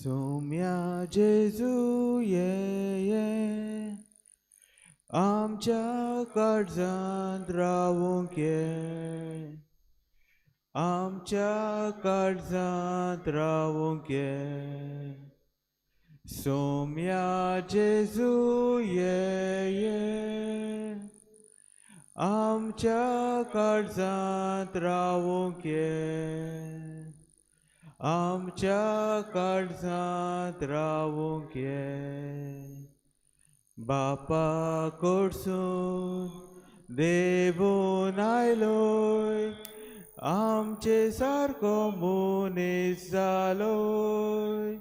सोम्या जेजू ये ये, आमच्या काळजांत रावूंक ये, आमच्या काळजांत रावूंक ये। सोम्या जेजू ये ये, आमच्या काळजांत रावूंक ये, आमच्या काळजांत रावूंक ये। बापा कडसून देवून आयलोय, आमचे सारको मनीस जालोय।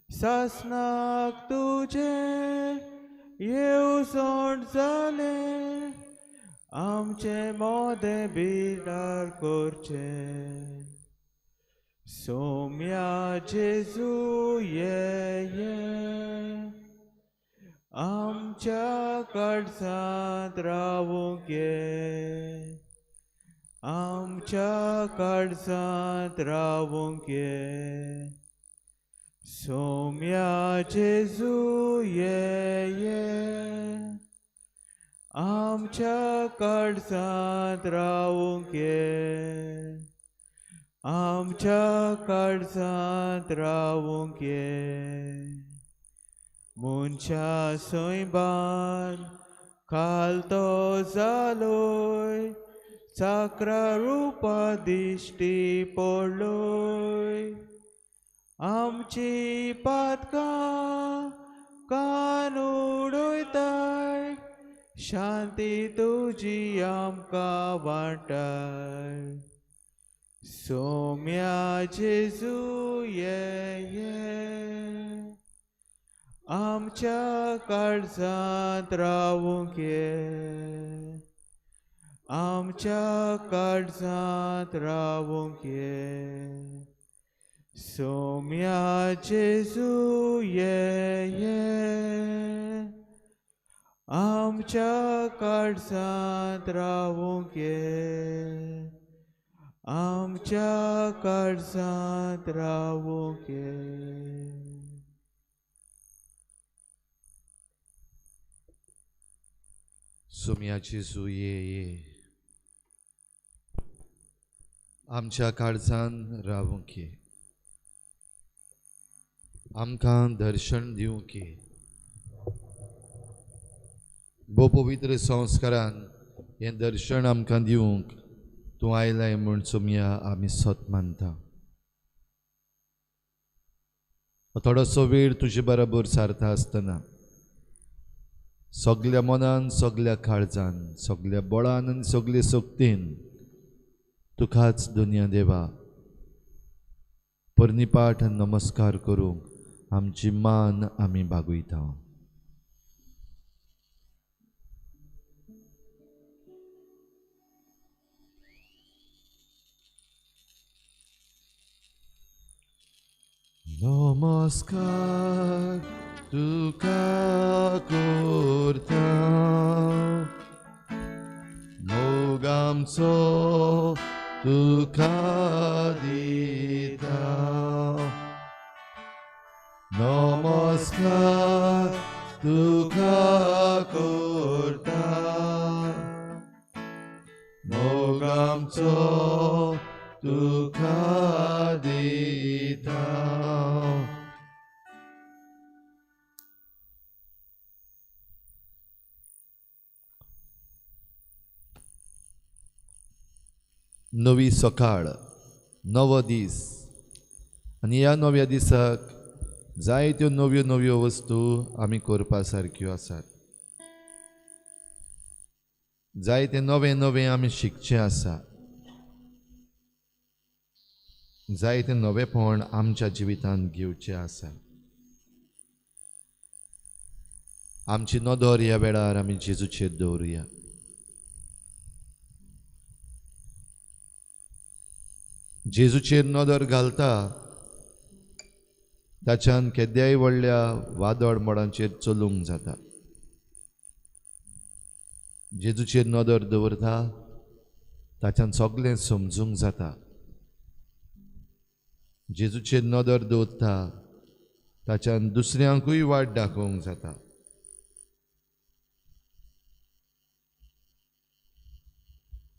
सासनाक तुजें येवजण जालें, आमचे मोदें बिरार करचें। सोम्या जेजू ये ये, आमच्या काळजांत रावूंक ये, आमच्या काळजांत रावूंक ये। सोम्या जेजू ये ये, आमच्या काळजांत रावूंक ये, आमच्या काळजांत रावूंक ये। मनशा सैबान खालतो जालोय, चाकरा रुपा दिश्टी पडलोय। आमची पातकां कान उडयताय, शांती तुजी आमकां वांटाय। सोम्या जेजू ये ये, आमच्या काळजांत रावूंक ये, आमच्या काळजांत रावूंक ये। सोम्या जेजू ये ये, आमच्या काळजांत रावूंक ये, आमच्या काळजांत रावूंक ये। सोम्या जेजू ये ये, आमच्या काळजान रावूंक ये, आमकां दर्शन दिवंक ये। भोव पवित्र संस्कारान हें दर्शन आमकां दिवंक तूं आयलाय म्हूण सोम्या आमी सत मानता। थोडोसो वेळ तुजे बरोबर सारता आसतना सगल्या मनान, सगल्या काळजान, सगल्या बळान आनी सगले शक्तीन तुकाच दुनिया देवा पर्निपाठ नमस्कार करूंक आमची मान आमी बागयता। नमस्कार तुका करता, मोग आमचो तुका दिता। नमस्कार तुका करता, मोग आमचो तुका दिता। नवी सकाळ, नवो दीस आनी ह्या नव्या दिसाक जायत्यो नव्यो नव्यो वस्तू आमी करपा सारक्यो आसात। जायते नवें नवें आमी शिकचें आसा, जायते नवेंपण आमच्या जिवितांत घेवचें आसा। आमची नदर ह्या वेळार आमी जेजूचेर दवरुया। जेजूचेर नदर घालता ताच्यान केद्याय व्हडल्या वादळ मोडांचेर चलूंक जाता। जेजूचेर नदर दवरता ताच्यान सगळें समजूंक जाता। जेजूचेर नदर दवरता ताच्यान दुसऱ्यांकूय वाट दाखोवंक जाता.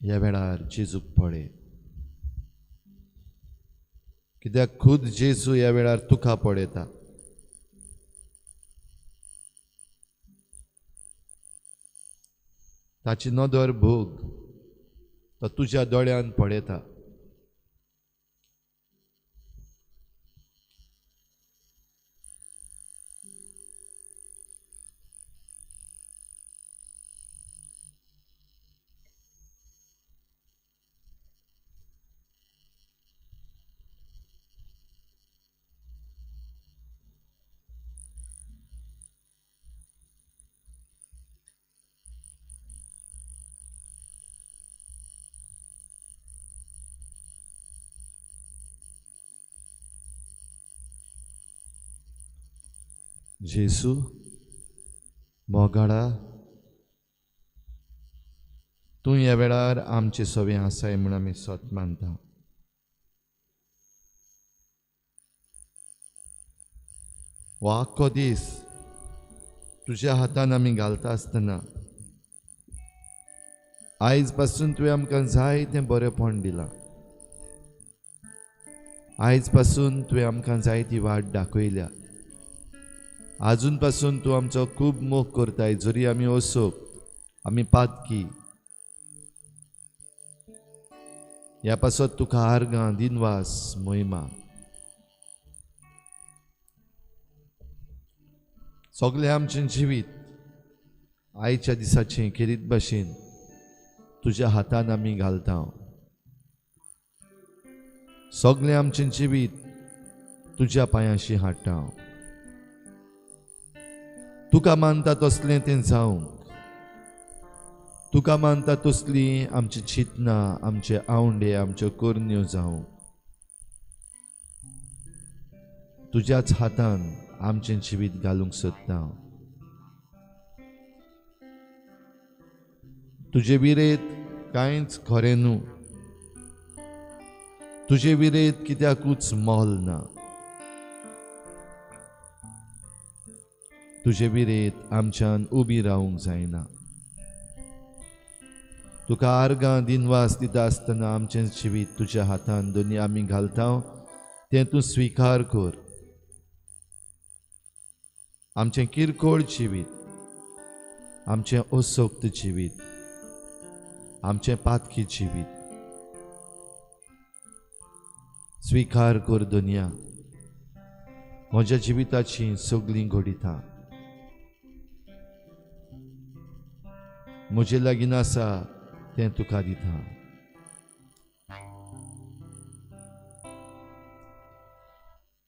ह्या वेळार जेजूक पळय, कित्याक खुद जेजू ह्या वेळार तुका पळयता. ताची नदर भोग, तो तुज्या दोळ्यान पळयता. जेजू मोगाळा, तूं ह्या वेळार आमचे सवे आसाय म्हूण आमी सत मानता. हो आख्खो दीस तुज्या हातान आमी घालता आसतना आयज पासून तुवें आमकां जाय तें बरेंपण दिलां. आयज पासून तुवें आमकां जाय ती वाट दाखयल्या. आजून पासून तूं आमचो खूब मोग करताय, जरी आमी असोक, आमी पातकी. ह्या पासत तुका आर्गां, दिनवास, महिमा. सगळें आमचें जिवीत आयच्या दिसाचें खेरीत भाशेन तुज्या हातान आमी घालता. सगळें आमचें जिवीत तुज्या पांयांशी हाडटा. तुका मानता तसलें तें जावंक, तुका मानता तसलीं आमची चिंतनां, आमचे आवंडे, आमच्यो करण्यो जावंक. तुज्याच हातान आमचें जिवीत घालूंक सोदता. तुजे विरेत कांयच खरें न्हू, तुजे विरेत कित्याकूच मोल ना. तुजे विरेत आमच्यान उबी रावंक जायना. तुका आर्गां दिनवास दिता आसतना आमचें जिवीत तुज्या हातान दोनी आमी घालता तें तूं स्विकार कर. आमचें किरकोळ जिवीत, आमचें असक्त जिवीत, आमचें पातकी जिवीत स्विकार कर दुनिया. म्हज्या जिविताची सगळीं घडितां म्हजे लागीं आसा तें तुका दिता.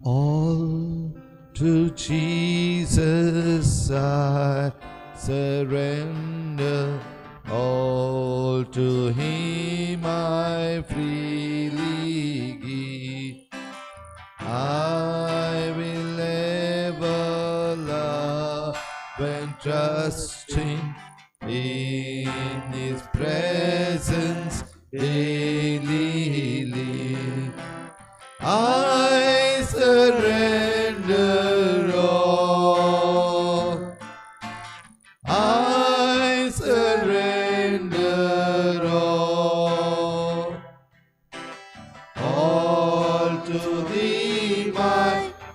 All to Jesus I surrender, all to Him I freely give. I will ever love and trust Him, in His presence daily live. I surrender all. I surrender all. All to Thee, my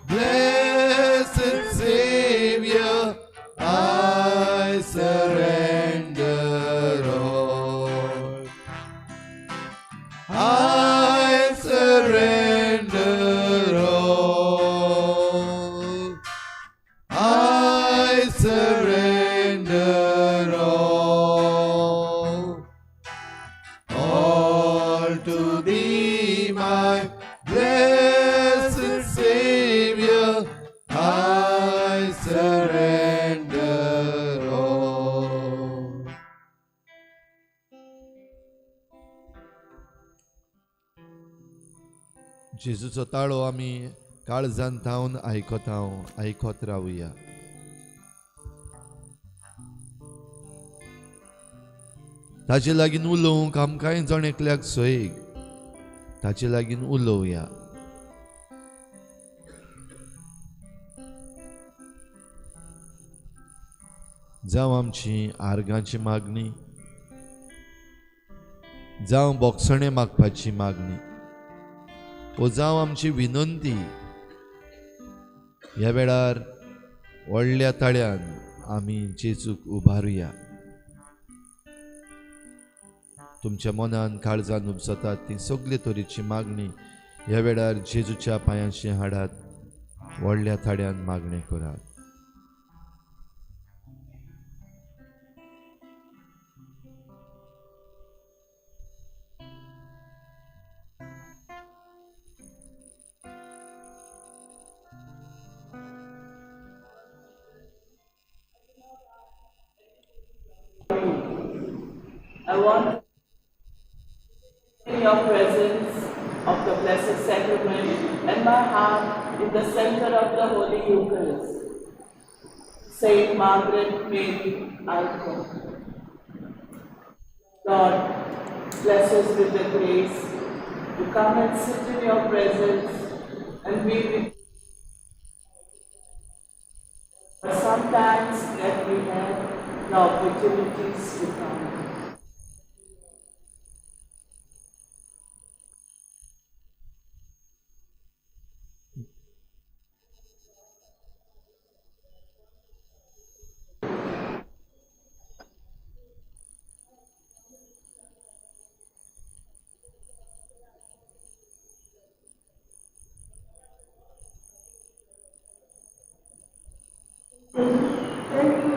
blessed Savior, I surrender all. I surrender all. I surrender all. All to Thee, my blessed Savior, I surrender all. जेजूचो ताळो आमी काळजान थावन आयकता, आयकत रावया. ताजे लागीं उलोवंक आमकांय जण एकल्याक सोयीक, ताजे लागीं उलोवया. जावं आमची आर्गांची मागणी, जावं बोगसणें मागपाची मागणी, वो जावं आमची विनंती, ह्या वेळार व्हडल्या ताळ्यान आमी जेजूक उबारुया. तुमच्या मनान काळजान उपजतात ती सगळे तरेची मागणी ह्या वेळार जेजूच्या पांयांशी हाडात, व्हडल्या ताळ्यान मागणें करात. I want in your presence of the Blessed Sacrament and my heart in the center of the Holy Eucharist. Saint Margaret Mary Alacoque. Lord, bless us with the grace to come and sit in your presence and be with you. But sometimes that we have the opportunities to come. Thank you,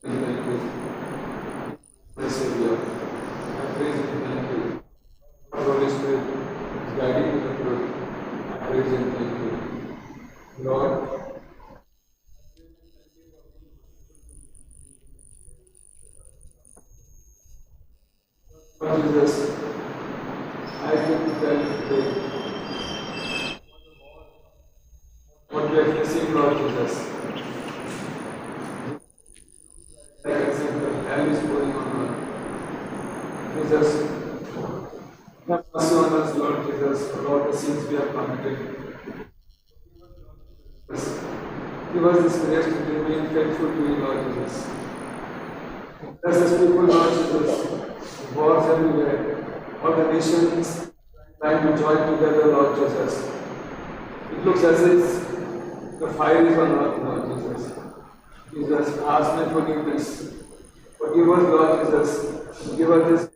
Thank you. Jesus, I feel to tell you today what we are facing, Lord Jesus. Like example, hell is going on earth. Jesus, have mercy on us, Lord Jesus, for all the sins we have committed. Give us this grace to remain faithful to you, Lord Jesus. Bless us people, Lord Jesus. Wars everywhere, all the nations trying to join together, Lord Jesus. It looks as if the fire is on earth, Lord Jesus. Jesus, ask me forgiveness. Forgive us, Lord Jesus. Give us this.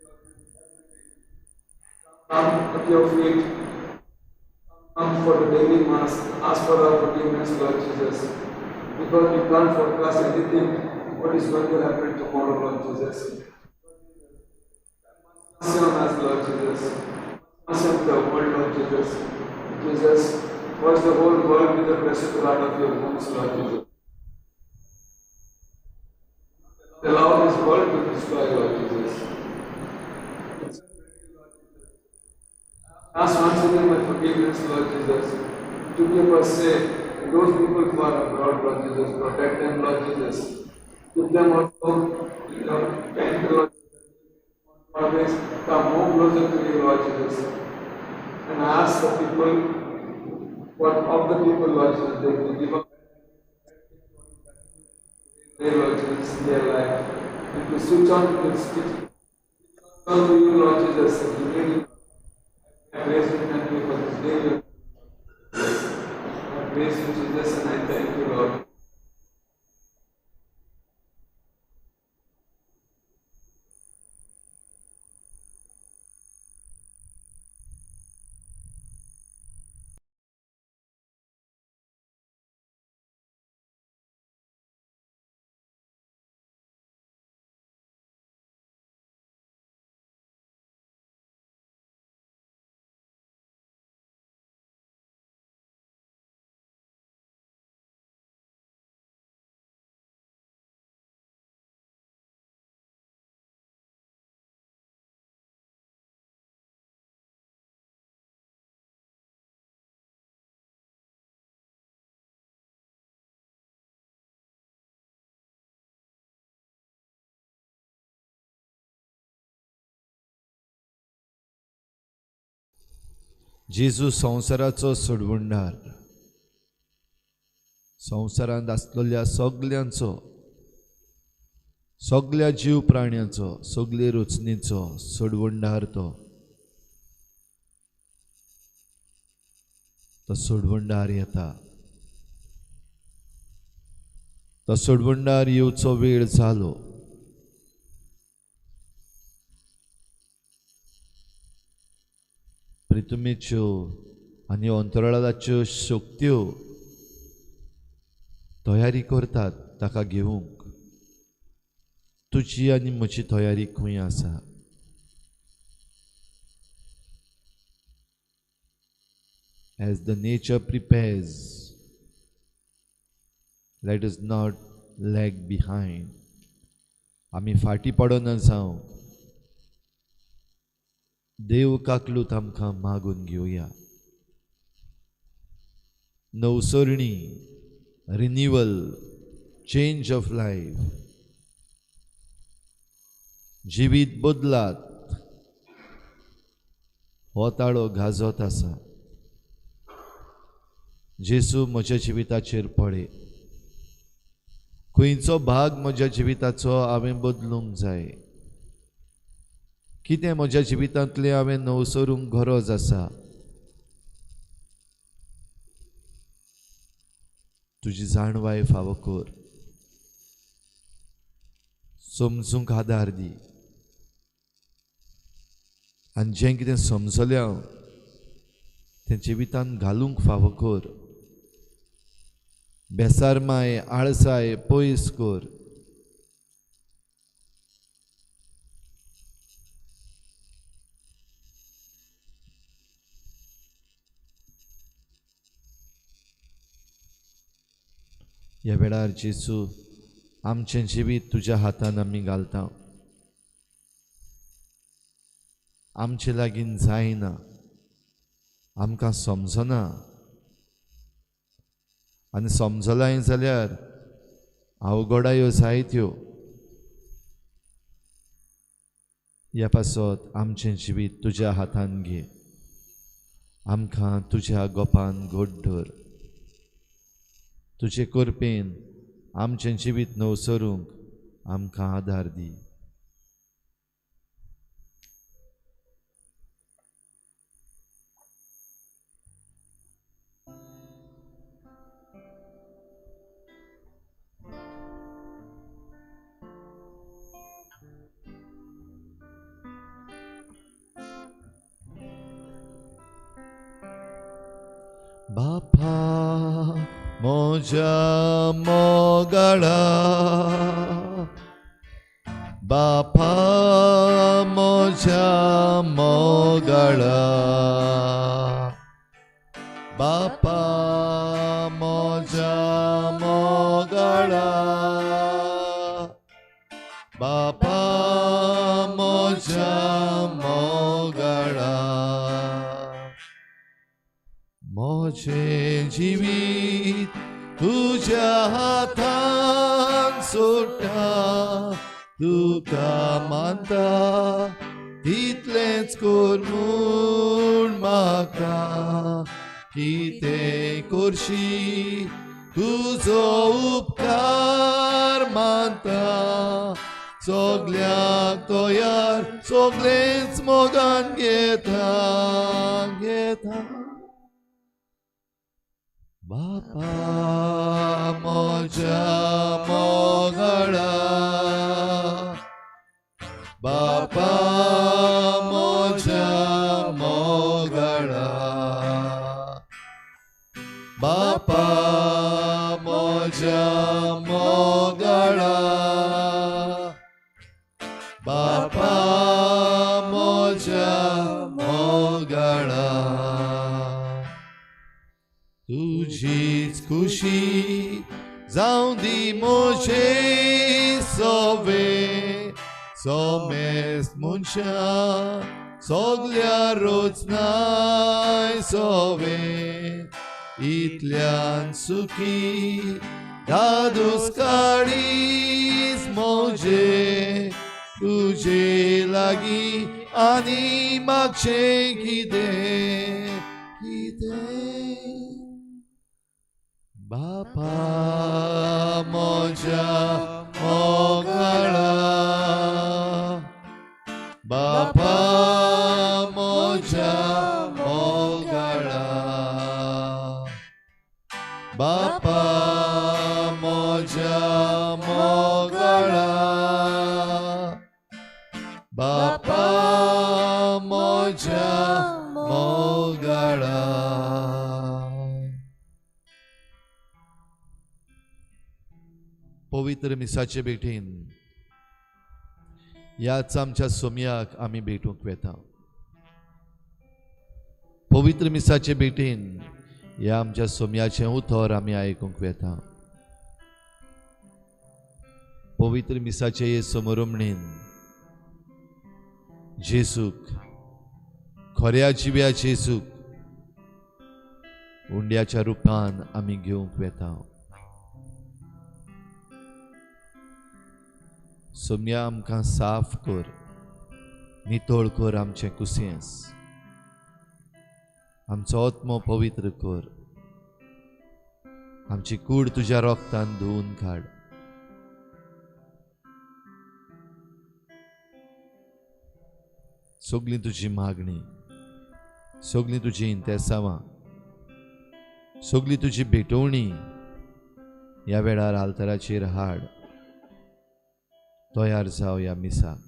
Come at your feet. Come for the daily mass. Ask for our forgiveness, Lord Jesus. Because we can't forecast anything, what is going to happen tomorrow, Lord Jesus. Mercy on us, Lord Jesus. Mercy on the world, Lord Jesus. Jesus, wash the whole world with the precious blood of your wounds, Lord Jesus. Allow this world to destroy, Lord Jesus. Ask once again my forgiveness, Lord Jesus, to keep us safe. Those people who are abroad, Lord Jesus, protect them, Lord Jesus. Keep them also, you know, kind, Lord. Always come more closer to you, Lord Jesus, and ask the people, what of the people, Lord Jesus, they will give up their Lord Jesus, their life, and to switch on to stick on to you, Lord Jesus, and really praise and thank you for this day. जेजू संवसाराचो सोडवणदार, संवसारांत आसलेल्या सगल्यांचो, सगल्या जीव प्राण्यांचो, सगळे रचणेचो सोडवणदार तो. तो सोडवणदार येता. तो सोडवणदार येवचो वेळ जालो. प्रितुमेच्यो आनी अंतराळाच्यो शक्त्यो तयारी करतात ताका घेवंक. तुजी आनी म्हजी तयारी खंय आसा? As the nature prepares, let us not lag behind. आमी फाटीं पडना जावंक देव काकलूत आमकां मागून घेवया. नवसरणी, रिन्युअल, चेंज ऑफ लायफ, जिवीत बदलात. हो ताळो गाजत आसा. जेजू म्हज्या जिविताचेर पळय. खंयचो भाग म्हज्या जिविताचो हांवें बदलूंक जाय? कितें म्हज्या जिवितांतलें हांवें नवसरूंक गरज आसा? तुजी जाणवाय फावो कर, समजूंक आदार दी. आनी जें कितें समजलें हांव तें जिवितांत घालूंक फावो कर. बेसारमाय, आळसाय पयस कर. ह्या वेळार जेजू आमचें जिवीत तुज्या हातान आमी घालता. आमचे लागीं जायना, आमकां समजना, आनी समजलाय जाल्यार अवघडायो जायत्यो. ह्या पासत आमचें जिवीत तुज्या हातान घे. आमकां तुज्या गोपान घट धर. तुजे कृपेन आमचें जिवीत नवसरूंक आमकां आदार दी. बापा म्हज्या मोगाळा, बापा म्हज्या मोगाळा, बापा म्हज्या मोगाळा, बापा म्हज्या मोगाळा. म्हजें जिवीत तुज्या हातान सोडटा, तुका मानता तितलेंच कर म्हूण म्हाका. कितें करशी तुजो उपकार मानता, सगल्याक तयार सगलेंच मोगान घेता घेता. बापा म्हज्या मोगाळा, बापा म्हज्या मोगाळा, बापा म्हज्या मोगाळा, बापा म्हज्या मोगाळा. तुजीच खुशी जावं दी म्हजे सवे, सोमेस्त मनशां सगल्या रचनाय सवे. इतल्यान सुखी दादूस काडीस म्हजे, तुजे लागीं आनी मागचें कितें. कितें? बापा म्हज्या मोगाळा, बापा म्हज्या मोगाळा, बापा म्हज्या मोगाळा, बापा म्हज्या मोगाळा. पवित्र मिसाचे भेटीन ह्याच आमच्या सोमयाक आमी भेटूंक वेता. पवित्र मिसाचे भेटीन ह्या आमच्या सोमयाचें उतर आमी आयकूंक वेता. पवित्र मिसाचे हे समरमणेन जेजूक, खऱ्या जिव्या जेजूक उंड्याच्या रुपान आमी घेवंक वेता. सोमया आमकां साफ कर, नितळ कर आमचें कुसियेंस, आमचो आत्मो पवित्र कर, आमची कूड तुज्या रोगतान धुवून काड. सगळीं तुजी मागणी, सगळीं तुजी इंतेसांवां, सगळी तुजी भेटवणी ह्या वेळार आल्ताराचेर हाड. तयार जाव ह्या मिसाक.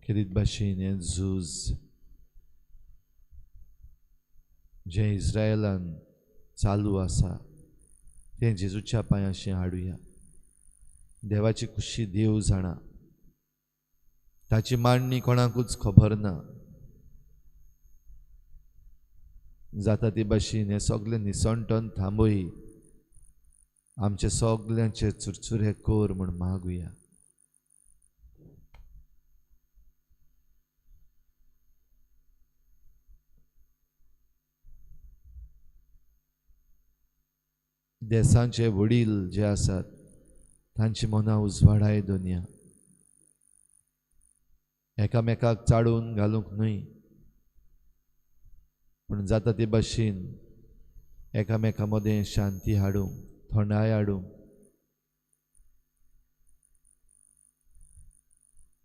खेरीत भाशेन हें झूज जें इस्रायलान चालू आसा तें जेजूच्या पांयांशी हाडुया. देवाची खुशी देव जाणा, ताची मांडणी कोणाकूच खबर ना. जाता ते भाशेन हें सगळें निसणटन थांबय, आमचे सगल्यांचे चुरचुरे कर म्हूण मागुया. देसांचे वडील जे आसात तांची मनां उजवाडाय दोनया, एकामेकाक चाडून घालूंक न्हय, पूण जाता ते भाशेन एकामेका मदें शांती हाडूंक, थंडाय हाडूंक,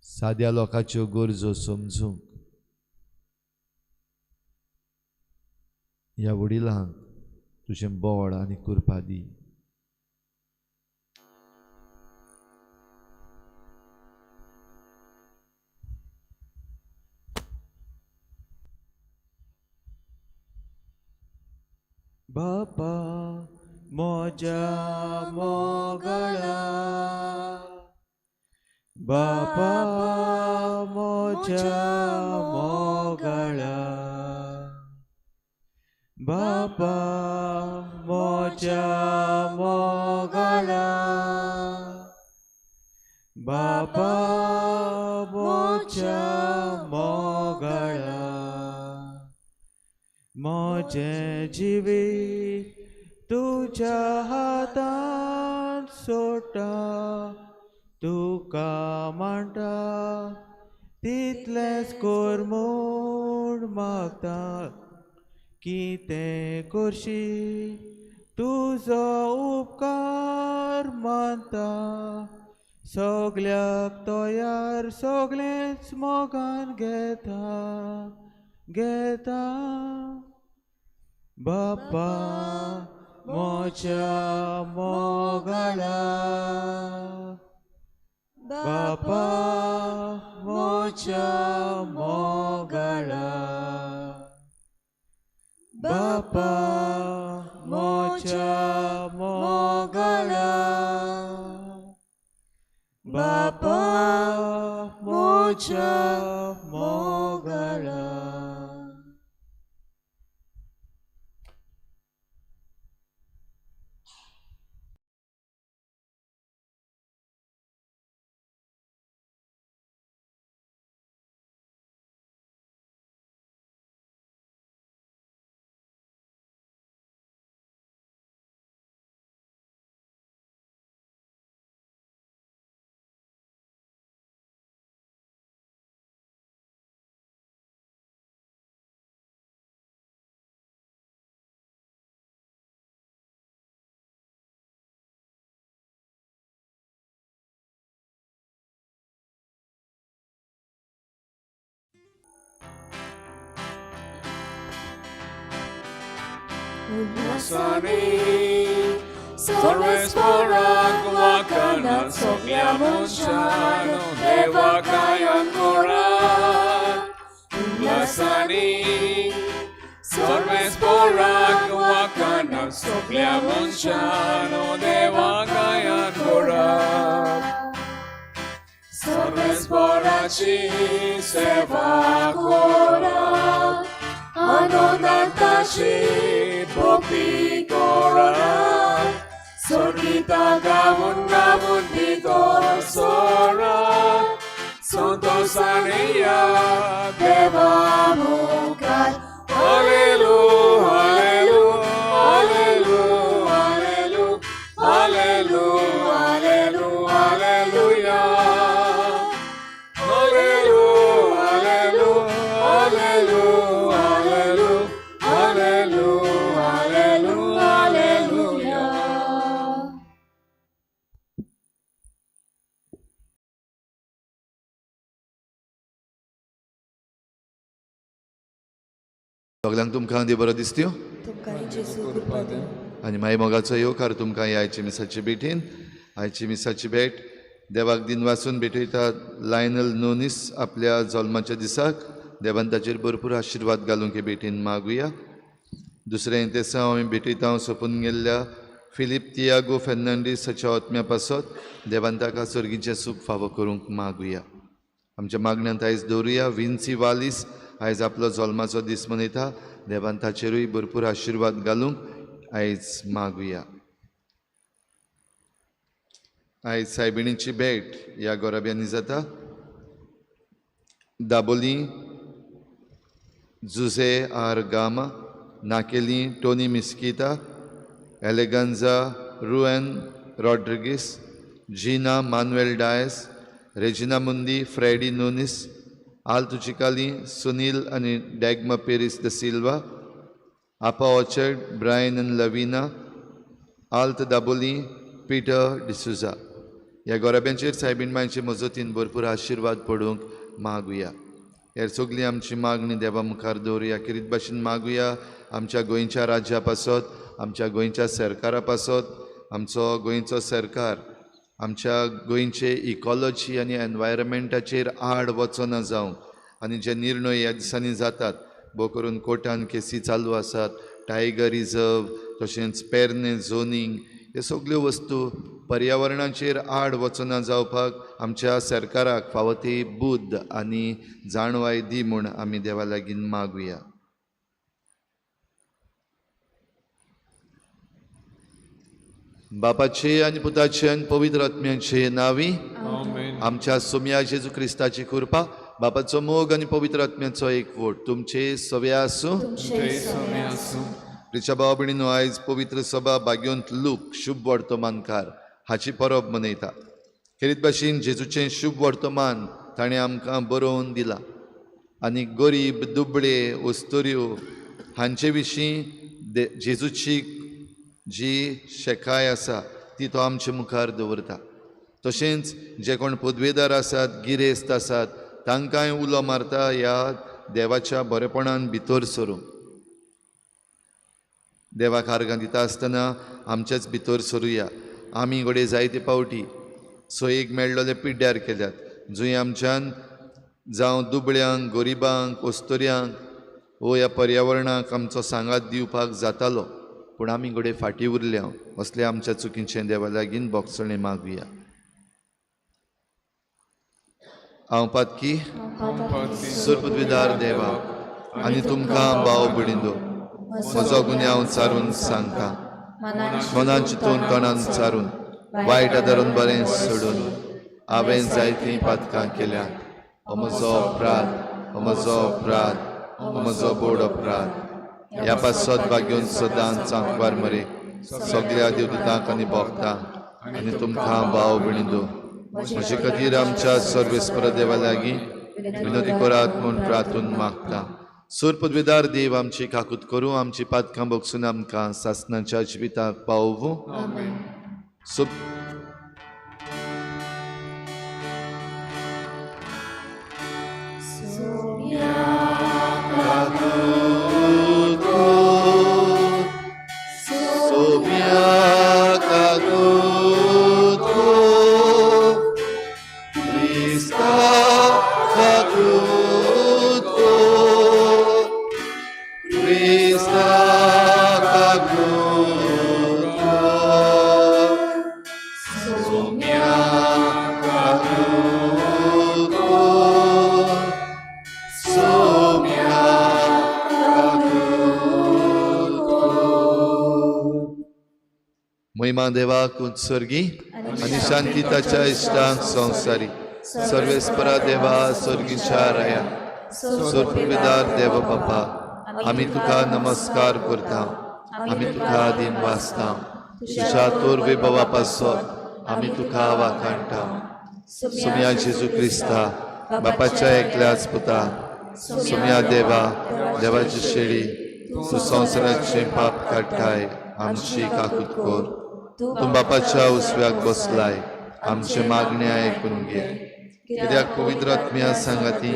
साद्या लोकांच्यो गरजो समजूंक ह्या वडिलांक तुजें बळ आनी कृपा दी. बापा म्हज्या मोगाळा, बापा म्हज्या मोगाळा, बापा म्हज्या मोगाळा, बापा म्हज्या मोगाळा. म्हजें जिवीत तुज्या हातांत सोडटा, तुका मांडटा तितलेंच कर म्हूण मागता. कितें करशी तुजो उपकार मानता, सगल्याक तयार सगळेंच मोगान घेता घेता. बापा म्हज्या मोगाळा, बापा म्हज्या मोगाळा, बापा म्हज्या मोगाळा, बापा म्हज्या मोगाळा. उल्हासाने सर्वेस्पराक वाकानात सगल्या मनशान देवा गायन करात. उल्हासाने सर्वेस्पराक वाकानात सगल्या मनशान देवा गायन करात. सर्वेस्पराची सेवा करात, आनंदान ताची भक्ती करात. संगीता गावन गावन भितर सरात, संतोषाने या देवा मुखार. हालेलू हालेलू हालेलू हालेलू हालेलू हालेलू हालेलुया. हालेलू हालेलू हालेलू हालेलू हालेलू हालेलू हालेलुया. सगल्यांक तुमकां देव बरो दिसत्यो आनी मागीर मोगाचो येवकार तुमकां ह्या आयची मिसाची भेटीन. आयची मिसाची भेट देवाक दिन वाचून भेटयता लायनल नोनीस आपल्या जल्माच्या दिसाक. देवान ताचेर भरपूर आशिर्वाद घालूंक हे भेटीन मागुया. दुसरें तेसांव आमी भेटयता सोंपून गेल्ल्या फिलीप तियागो फेर्नांडीस हाच्या आत्म्या पासत देवान ताका सर्गीचें सूख फावो करूंक मागुया. आमच्या मागण्यांत आयज दवरुया विन्सी वालीस आयज आपलो जल्माचो दीस मनयता. देवान ताचेरूय भरपूर आशिर्वाद घालूंक आयज मागुया. आयज सायबिणीची भेट ह्या गोराब्यांनी जाता. Dabolim Jose R Gama, Naquelim Tony Mesquita, Eleganza Ruan Rodrigues, Gina Manuel Dias, Regina Mundi, Freddy Nunes, Alto Chicali, Sunil आनी Dagma Peres da Silva, Apa Orchard, Brian आनी लवीना, आल्त दाबोली, पीटर डिसुजा. ह्या गोराब्यांचेर सायबीण मांयचे मजतीन भरपूर आशिर्वाद पडूंक मागुया. हेर सगळी आमची मागणी देवा मुखार दवरुया. किरीत भाशेन मागुया आमच्या गोंयच्या राज्या पासत, आमच्या गोंयच्या सरकारा पासत. आमचो गोंयचो सरकार आमच्या गोंयचे इकॉलॉजी आनी एनवायरमेंटाचेर आड वचना जावंक आनी जे निर्णय ह्या दिसांनी जातात, भोव करून कोर्टान केसी चालू आसात, टायगर रिजर्व तशेंच पेरने झोनींग, हे सगल्यो वस्तू पर्यावरणाचेर आड वचना जावपाक आमच्या सरकाराक फावो ती बुद्द आनी जाणवाय दी म्हूण आमी देवा लागीं मागुया. बापाचे आनी पुताचे आनी पवित्र आत्म्याचे नांवी आमच्या सोम्या जेजू क्रिस्ताची कृपा, बापाचो मोग आनी पवित्र आत्म्याचो एकवट तुमचे सव्या आसूं. प्रिच्या भाव भयणीनो, आयज पवित्र सभा भाग्योंत लूक शुभ वर्तमानकार हाची परब मनयता. खेरीत भाशेन जेजूचें शुभ वर्तमान ताणें आमकां बरोवन दिलां आनी गरीब, दुबळे, अस्तुऱ्यो हांचे विशीं जेजूची जी शेकाय आसा ती तो आमचे मुखार दवरता. तशेंच जे कोण पदवेदार आसात, गिरेस्त आसात, तांकांय उलो मारता ह्या देवाच्या बरेपणान भितर सरूंक. देवाक आर्गां दिता आसतना आमचेच भितर सरुया. आमी घडये जायते पावटी सोयेक मेळ्ळोले पिड्ड्यार केल्यात, जंय आमच्यान जावं दुबळ्यांक, गरिबांक, अस्तुऱ्यांक वो ह्या पर्यावरणाक आमचो सांगात दिवपाक जातालो, पूण आमी घडये फाटीं उरल्या. असले आमच्या चुकीचें देवा लागीं बोगसणें मागुया. हांव पातकी सुरपृथ्वीदार देवा आनी तुमकां भाव भयणींनो म्हजो गुन्यांव सारून सांगता, मनान चिंतून तोंडान सारून वायट आदारून बरें सोडून हांवें जायतीं पातकां केल्यात. हो म्हजो अपराध, हो म्हजो अपराध, हो म्हजो बोड अपराध. ह्या पासत भाग्योन सदांच सांकवार मरे सगळ्या देवदूतांक आनी भोगतांक आनी तुमकां भाव भयणींनो म्हजे खातीर आमच्या सर्वेस्पर देवा लागीं विनोदी करात म्हूण प्रार्थून मागता. सुरपदवेदार देव आमची काकूत करूं, आमची पातकां बगसून आमकां सासणाच्या जिविताक पावोवं. देवाक उत्सर्गी आनी शांती ताच्या इश्टांक संवसारी सर्वेस्परा देवा स्वर्गीच्या राया सुरपृथ्वीदार देव बापा आमी तुका नमस्कार करता, आमी तुका दिन वाचता. तुज्या तोर वैभवा पासत आमी तुका वाखाणटा. सुम्या जेजू क्रिस्ता बापाच्या एकल्याच पुता, सुम्या देवा देवाची शेळी तूं संवसाराचें पाप काडटाय आमची काकूत कर. तूं बापाच्या उस्व्याक बसलाय आमचे मागणे आयकून घे. कित्याक पवित्र आत्म्या सांगाती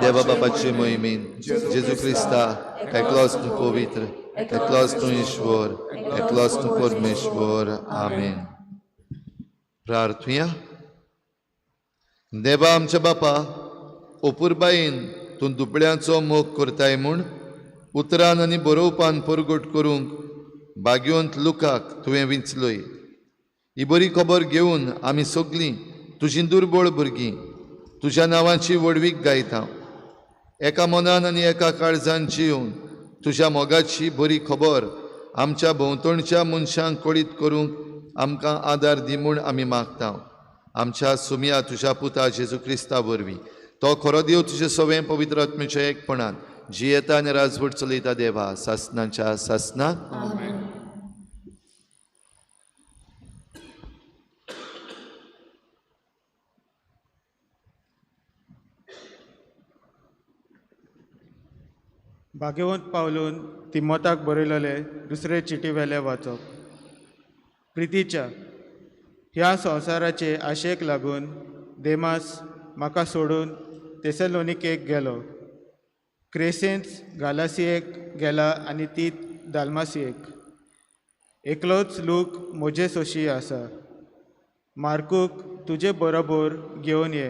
देवा बापाचे मोहिमेन जेजू क्रिस्ता एकलोच तूं पवित्र, एकलोच तूं ईश्वर, एकलोच तूं परमेश्वर. आमेन. प्रार्थुया. देवा आमच्या बापा, ओपुरबायेन तूं दुबळ्यांचो मोग करताय म्हूण उतरान आनी बरोवपान परगट करूंक भाग्यवंत लुकाक तुवें विंचलोय. ही बरी खबर घेवन आमी सगळीं तुजीं दुर्बळ भुरगीं तुज्या नांवाची व्हडवीक गायता. एका मनान आनी एका काळजान जिवन तुज्या मोगाची बरी खबर आमच्या भोंवतणच्या मनशांक कळीत करूंक आमकां आदार दी म्हूण आमी मागता. आमच्या सुमया तुज्या पुता जेजू क्रिस्ता वरवीं तो खरो देव तुजें सवें पवित्र आत्म्याच्या एकपणान जियेता आनी राजवट चलयता देवा सासनाच्या सासनाक. भाग्यवंत पावलून तिमोताक बरयलेले दुसरे चिटी वेले वाचप. प्रितीच्या ह्या संवसाराचे आशेक लागून देमास म्हाका सोडून तेसलोनिकेक गेलो. क्रेसेंस गालासियेक गेला आनी तीत दालमासियेक. एकलोच लूक म्हजे सोशी आसा. मार्कूक तुजे बरोबर घेवन ये,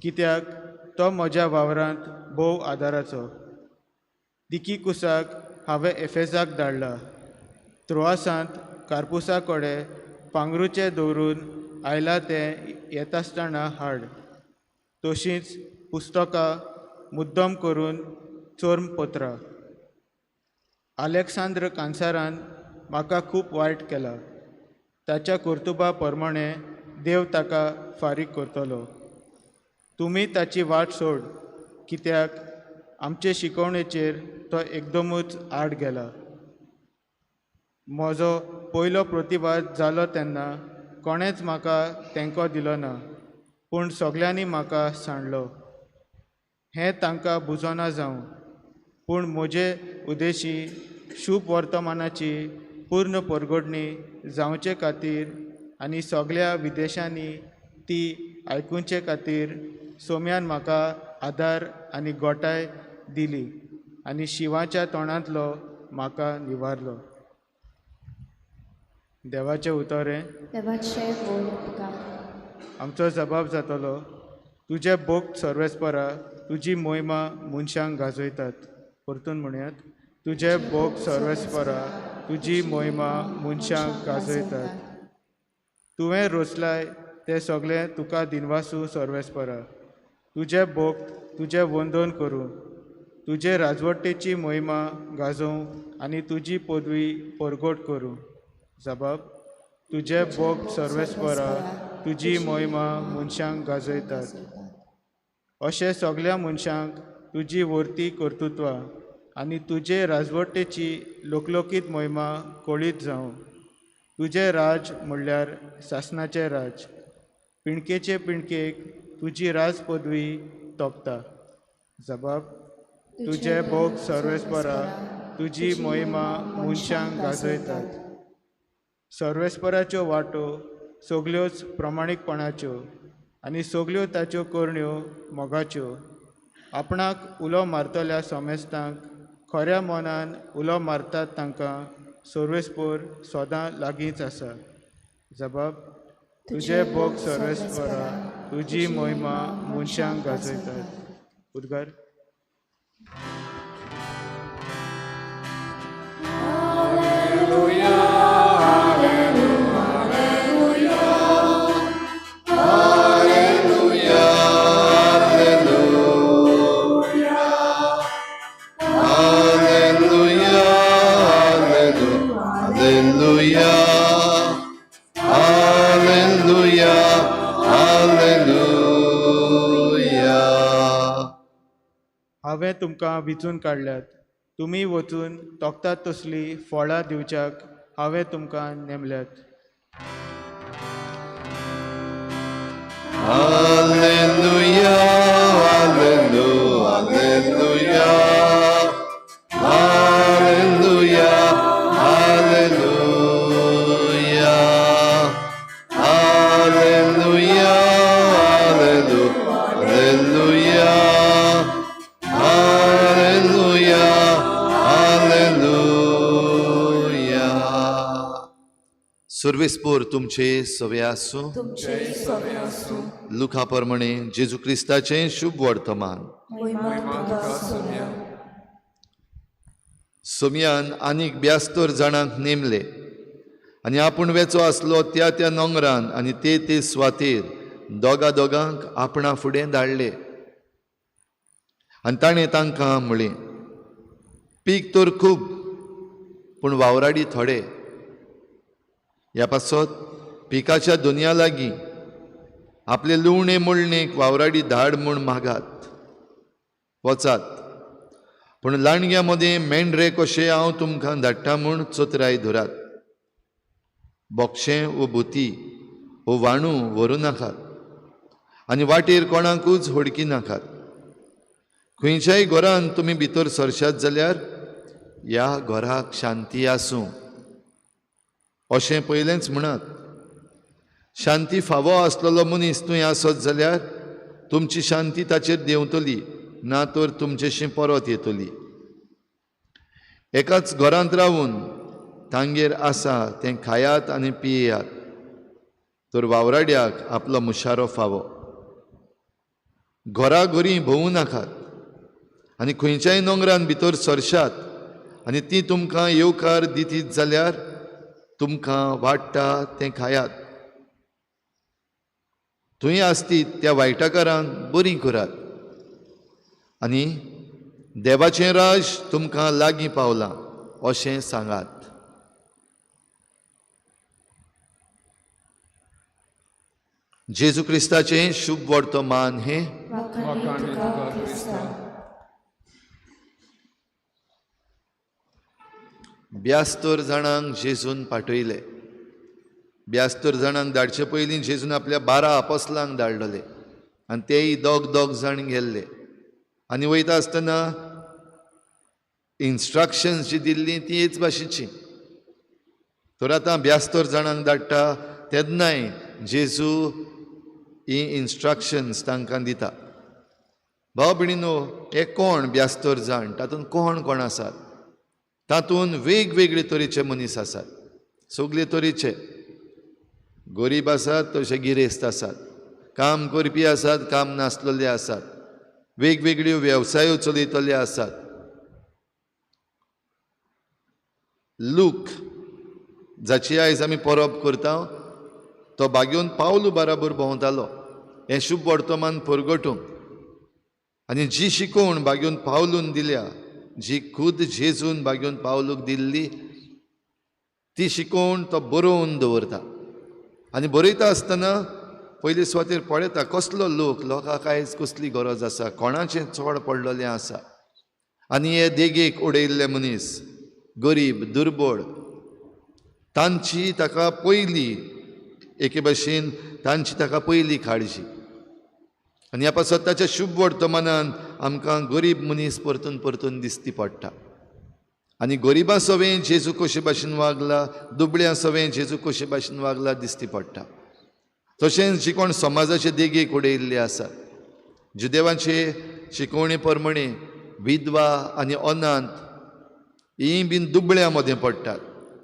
कित्याक तो म्हज्या वावरांत भोव आदाराचो. दिकीकुसाक हांवें एफेजाक धाडला. त्रोआसांत कार्पुसा कडेन पांगरुचें दवरून आयलां तें येतासतना हाड. तशींच पुस्तकां मुद्दम करून चोर्मपत्रां. आलेक्सांद्र कांसारान म्हाका खूब वायट केला. ताच्या कर्तुबा प्रमाणें देव ताका फारीक करतलो. तुमी ताची वाट सोड, कित्याक आमचे शिकवणेचेर तो एकदमूच आड गेला. म्हजो पयलो प्रतिवाद जालो तेन्ना कोणेंच म्हाका तेंको दिलो ना, पूण सगल्यांनी म्हाका सांडलो. हें तांकां बुजोना जावं, पूण म्हजे उद्देशी शुभ वर्तमानाची पूर्ण परगटणी जावचे खातीर आनी सगल्या विदेशांनी ती आयकुचे खातीर सोम्यान म्हाका आदार आनी गोटाय दिली आनी शिवाच्या तोंडांतलो म्हाका निवारलो. देवाचें उतर हें. देवाचें व्हड उपकार. आमचो जबाब जातलो. तुजे भोग सर्वेस्परा तुजी मोहिमा मनशांक गाजयतात. परतून म्हणयात, तुजे भोग सर्वेस्परा तुजी मोहिमा मनशांक गाजयतात. तुवें रोसलाय ते सगळे तुका दिनवासू सर्वेस्परा. तुजें भोक्त तुजें वंदन करूं, तुजे राजवटीची मोहिमा गाजोवं आनी तुजी पदवी परगट करूं. जबाब तुजें भोग सर्वेस्परा, तुजी मोहिमा मनशांक गाजयतात. अशें सगल्या मनशांक तुजी वर्ती कर्तृत्वां आनी तुजे राजवटीची लोकलोकीत मोहिमा कळीत जावं. तुजें राज म्हणल्यार सासणाचें राज, पिणकेचे पिणकेक तुजी राज पदवी तोपता. जबाब तुजें भोग सर्वेस्परा, तुजी मोहिमा मनशांक गाजयतात. सर्वेस्पराच्यो वाटो सगल्योच प्रमाणीकपणाच्यो आनी सगल्यो ताच्यो करण्यो मोगाच्यो. आपणाक उलो मारतल्या समेस्तांक खऱ्या मनान उलो मारतात तांकां सर्वेस्पर सदां लागींच आसा. जबाब तुजें भोग सर्वेस्परा, तुजी मोहिमा मनशांक गाजयतात. उद्गार. हांवें तुमकां विचून काडल्यात, तुमी वचून तोखतात तसलीं फळां दिवच्याक हांवें तुमकां नेमल्यात. Alleluia, alleluia, alleluia, alleluia, alleluia, alleluia, alleluia, alleluia. सर्वेस्पोर तुमचे सवे आसूं. तुमचे सवे आसूं. लुका प्रमाणे जेजू क्रिस्ताचें शुभ वर्तमान. महिमा तुका सोम्या. सोमयान आनीक 72 जाणांक नेमले आनी आपूण वेचो आसलो त्या त्या नोंगरान आनी ते ते सुवातेर दोगा दोगांक आपणा फुडें धाडले. आनी ताणें तांकां म्हळें, पीक तर खूब पूण वावराडी थोडे. ह्या पासत पिकाच्या दुनिया लागीं आपले लुवणे मोडणेक वावराडी धाड म्हूण मागात. वचात, पूण लांडग्यां मदें मेंढरे कशें हांव तुमकां धाडटा म्हूण चतराय धरात. बोक्षें वो भुती वो वाणू व्हरूं नाकात आनी वाटेर कोणाकूच होडकी नाकात. खंयच्याय घरान तुमी भितर सरशात जाल्यार ह्या घराक शांती आसूं अशें पयलेंच म्हणात. शांती फावो आसलेलो मनीस थंय आसत जाल्यार तुमची शांती ताचेर देंवतली, ना तर तुमचेशी परत येतली. एकाच घरांत रावून तांगेर आसा तें खायात आनी पियेयात, तर वावराड्याक आपलो मुशारो फावो. घरा घरी भोंवूं नाकात आनी खंयच्याय नोंगरान भितर सरशात आनी ती तुमकां येवकार दितीत जाल्यार तुमकां वाडटा तें खायात. थंय आसतीत त्या वायटाकारांक बरीं करात आनी देवाचें राज तुमकां लागीं पावलां अशें सांगात. जेजू क्रिस्ताचें शुभ वर्तमान हें. 72 जाणांक जेजून पाठयले. 72 जाणांक धाडचे पयलीं जेजून आपल्या 12 आपोसलांक धाडलेले आनी तेय दोग दोग जाण गेल्ले. आनी वयता आसतना इन्स्ट्रक्शन्स जी दिल्ली ती हेच भाशेची. तर आतां 72 जाणांक धाडटा तेन्नाय जेजू ही इन्स्ट्रक्शन्स तांकां दिता. भाव भयणीनो, हे कोण 72 जाण, तातूंत कोण कोण आसात? तातूंत वेगवेगळे तरेचे मनीस आसात, सगळे तरेचे. गरीब आसात तशे गिरेस्त आसात, काम करपी आसात, काम नासलेले आसात, वेगवेगळ्यो वेवसायो चलयतले आसात. लूक जाची आयज आमी परब करता तो बागेवन पावलू बराबर भोंवतालो हें शुभ वर्तमान परगटूंक. आनी जी शिकोवण बागेवन पावलून दिल्या, जी खुद जेजून बागेवन पावलूक दिल्ली, ती शिकोवण तो बरोवन दवरता. आनी बरयता आसतना पयले सुवातेर पळयता कसलो लोक, लोकांक आयज कसली गरज आसा, कोणाचें चड पडलेलें आसा. आनी हे देगेक उडयल्ले मनीस, गरीब, दुर्बळ, तांची ताका पयली एके भाशेन तांची ताका पयली काळजी. आनी ह्या पासत ताच्या शुभ वर्तमानान आमकां गरीब मनीस परतून परतून दिसती पडटा. आनी गरिबां सवें जेजू कशे भाशेन वागला, दुबळ्यां सवें जेजू कशे भाशेन वागला दिसती पडटा. तशेंच जी कोण समाजाचे देगेक उडयल्ले आसात, जुदेवांचे शिकोवणे प्रमाणे विधवा आनी अनाथ हीं बीन दुबळ्यां मदें पडटात.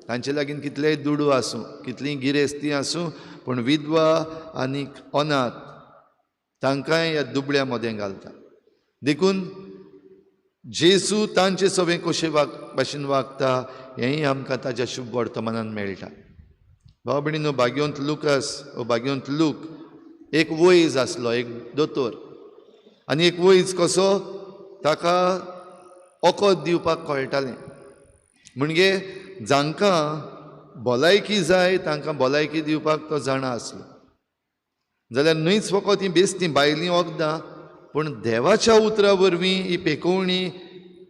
तांचे लागीं कितलेय दुडू आसूं, कितलीं गिरेस्ती आसूं, पूण विधवा आनी अनाथ तांकांय ह्या दुबळ्यां मदें घालता. देखून जेजू तांचे सवें कशे भाशेन वागता हेंय आमकां ताज्या शुभ वर्तमानान मेळटा. भाव भयणीनो, भाग्यवंत लुकास ओ भाग्यवंत लूक एक वैज आसलो, एक दोतोर. आनी एक वैज कसो ताका वखद दिवपाक कळटालें. म्हणजे जांकां भलायकी जाय तांकां भलायकी दिवपाक तो जाणा आसलो. जाल्यार न्हयच फकत हीं बेसतीं भायलीं वखदां, पूण देवाच्या उतरा वरवीं ही पेकोवणी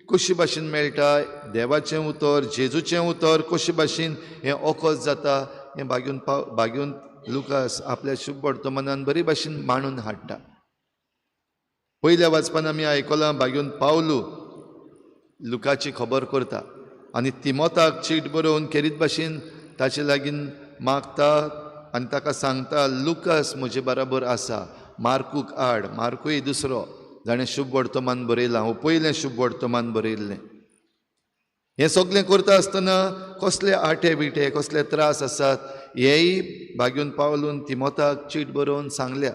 कशे भाशेन मेळटा, देवाचें उतर, जेजूचें उतर कशे भाशेन हें वखद जाता हें बागेवन लुकास आपल्या शुभ वर्तमानान बरे भाशेन मांडून हाडटा. पयल्या वाचपान आमी आयकलां बागेवन पावलू लुकाची खबर करता आनी तिमोताक चीट बरोवन खेरीत भाशेन ताचे लागीं मागता आनी ताका सांगता, लुकास म्हजे बराबर आसा, मार्कूक आड. मार्कूय दुसरो जाणें शुभ वर्तमान बरयलां, हो पयलें शुभ वर्तमान बरयल्लें. हें सगळें करता आसतना कसले आटे बिटे, कसले त्रास आसात हेय बागेवन पावलून तिमोताक चीट बरोवन सांगल्या.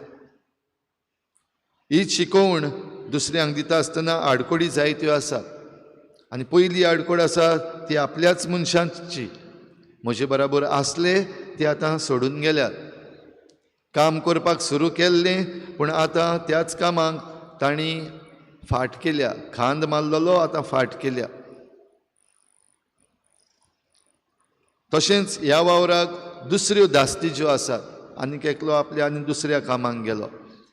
ही शिकोवण दुसऱ्यांक दिता आसतना आडखळी जायत्यो आसात. आनी पयली आडखळ आसा ती आपल्याच मनशांची, म्हजे बराबर आसले ते आतां सोडून गेल्यात, काम करपाक सुरू केल्लें पूण आतां त्याच कामाक तांणी फाट केल्या, खांद मारलेलो आतां फाट केल्या. तशेंच ह्या वावराक दुसऱ्यो धास्ती ज्यो आसात, आनीक एकलो आपल्या आनी दुसऱ्या कामाक गेलो,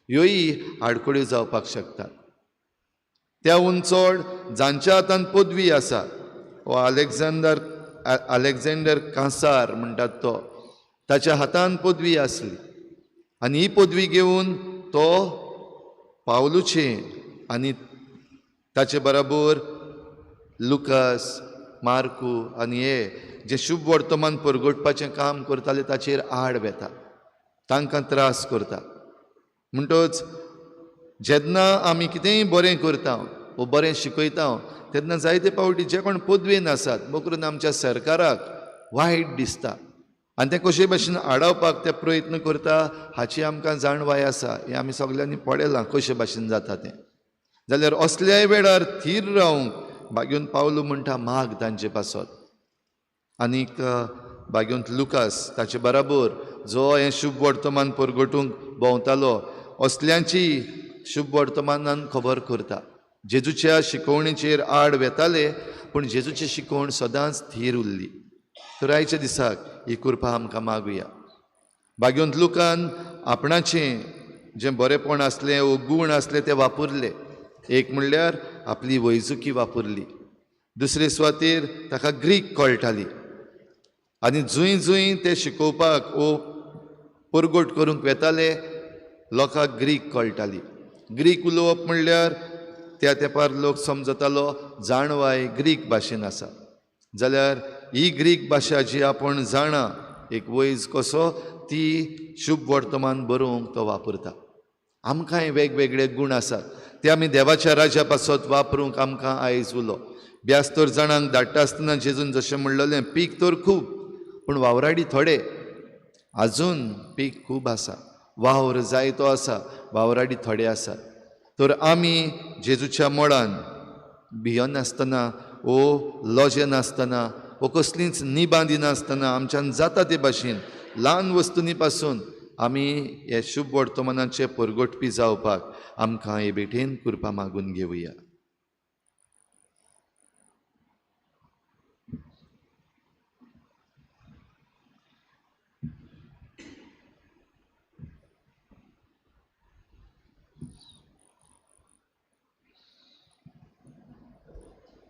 ह्योय आडखळ्यो जावपाक शकतात. त्याहून चड जांच्या हातान पदवी आसा, हो अलेक्झांडर कांसार म्हणटात तो, ताच्या हातान पदवी आसली आनी ही पदवी घेवन तो पावलूचे आनी ताचे बराबर लुकास, मार्कू आनी हे जे शुभ वर्तमान परगटपाचें काम करताले ताचेर आड वेता, तांकां त्रास करता. म्हणटच जेन्ना आमी कितेंय बरें करता वो बरें शिकयता तेन्ना जायते फावटी जे कोण पदवेन आसात मोकरून आमच्या सरकाराक वायट दिसता आनी तें कशे भाशेन आडावपाक ते प्रयत्न करता हाची आमकां जाणवाय आसा. हें आमी सगल्यांनी पळयलां कशे भाशेन जाता तें. जाल्यार असल्याय वेळार थीर रावंक बागेवन पावलू म्हणटा माग तांचे पासत. आनीक बागेवंत लुकास ताचे बराबर जो हें शुभ वर्तमान परगटूंक भोंवतालो असल्यांची शुभ वर्तमानान खबर करता. जेजूच्या शिकोवणेचेर आड वेताले पूण जेजूची शिकोवण सदांच थीर उरली. तर आयच्या दिसाक ही कृपा आमकां मागुया. बागेवंत लुकान आपणाचें जें बरेंपण आसलें वो गूण आसलें तें वापरलें. एक म्हणल्यार आपली वैजुकी वापरली, दुसरे सुवातेर ताका ग्रीक कळटाली आनी जंय जंय ते शिकोवपाक वो परगट करूंक वेताले लोकांक ग्रीक कळटाली. ग्रीक उलोवप म्हणल्यार त्या तेंपार लोक समजतालो जाणवाय ग्रीक भाशेन आसा. जाल्यार ही ग्रीक भाशा जी आपूण जाणा एक वैज कसो ती शुभ वर्तमान बरोवंक तो वापरता. आमकांय वेगवेगळे गूण आसात ते आमी देवाच्या राज्या पासत वापरूंक आमकां आयज उलो. ब्यास तर जाणांक धाडटा आसतना जेजून जशें म्हणलेलें पीक तर खूब पूण वावराडी थोडे. आजून पीक खूब आसा, वावर जायतो आसा, वावराडी थोडे आसात. तर आमी जेजूच्या मोडान भियनासतना वो लजेनासतना वो कसलींच निबां दिनासतना आमच्यान जाता ते भाशेन ल्हान वस्तूंनी पासून आमी हे शुभ वर्तमानाचे परगटपी जावपाक आमकां हे भेटेन कृपा मागून घेवया.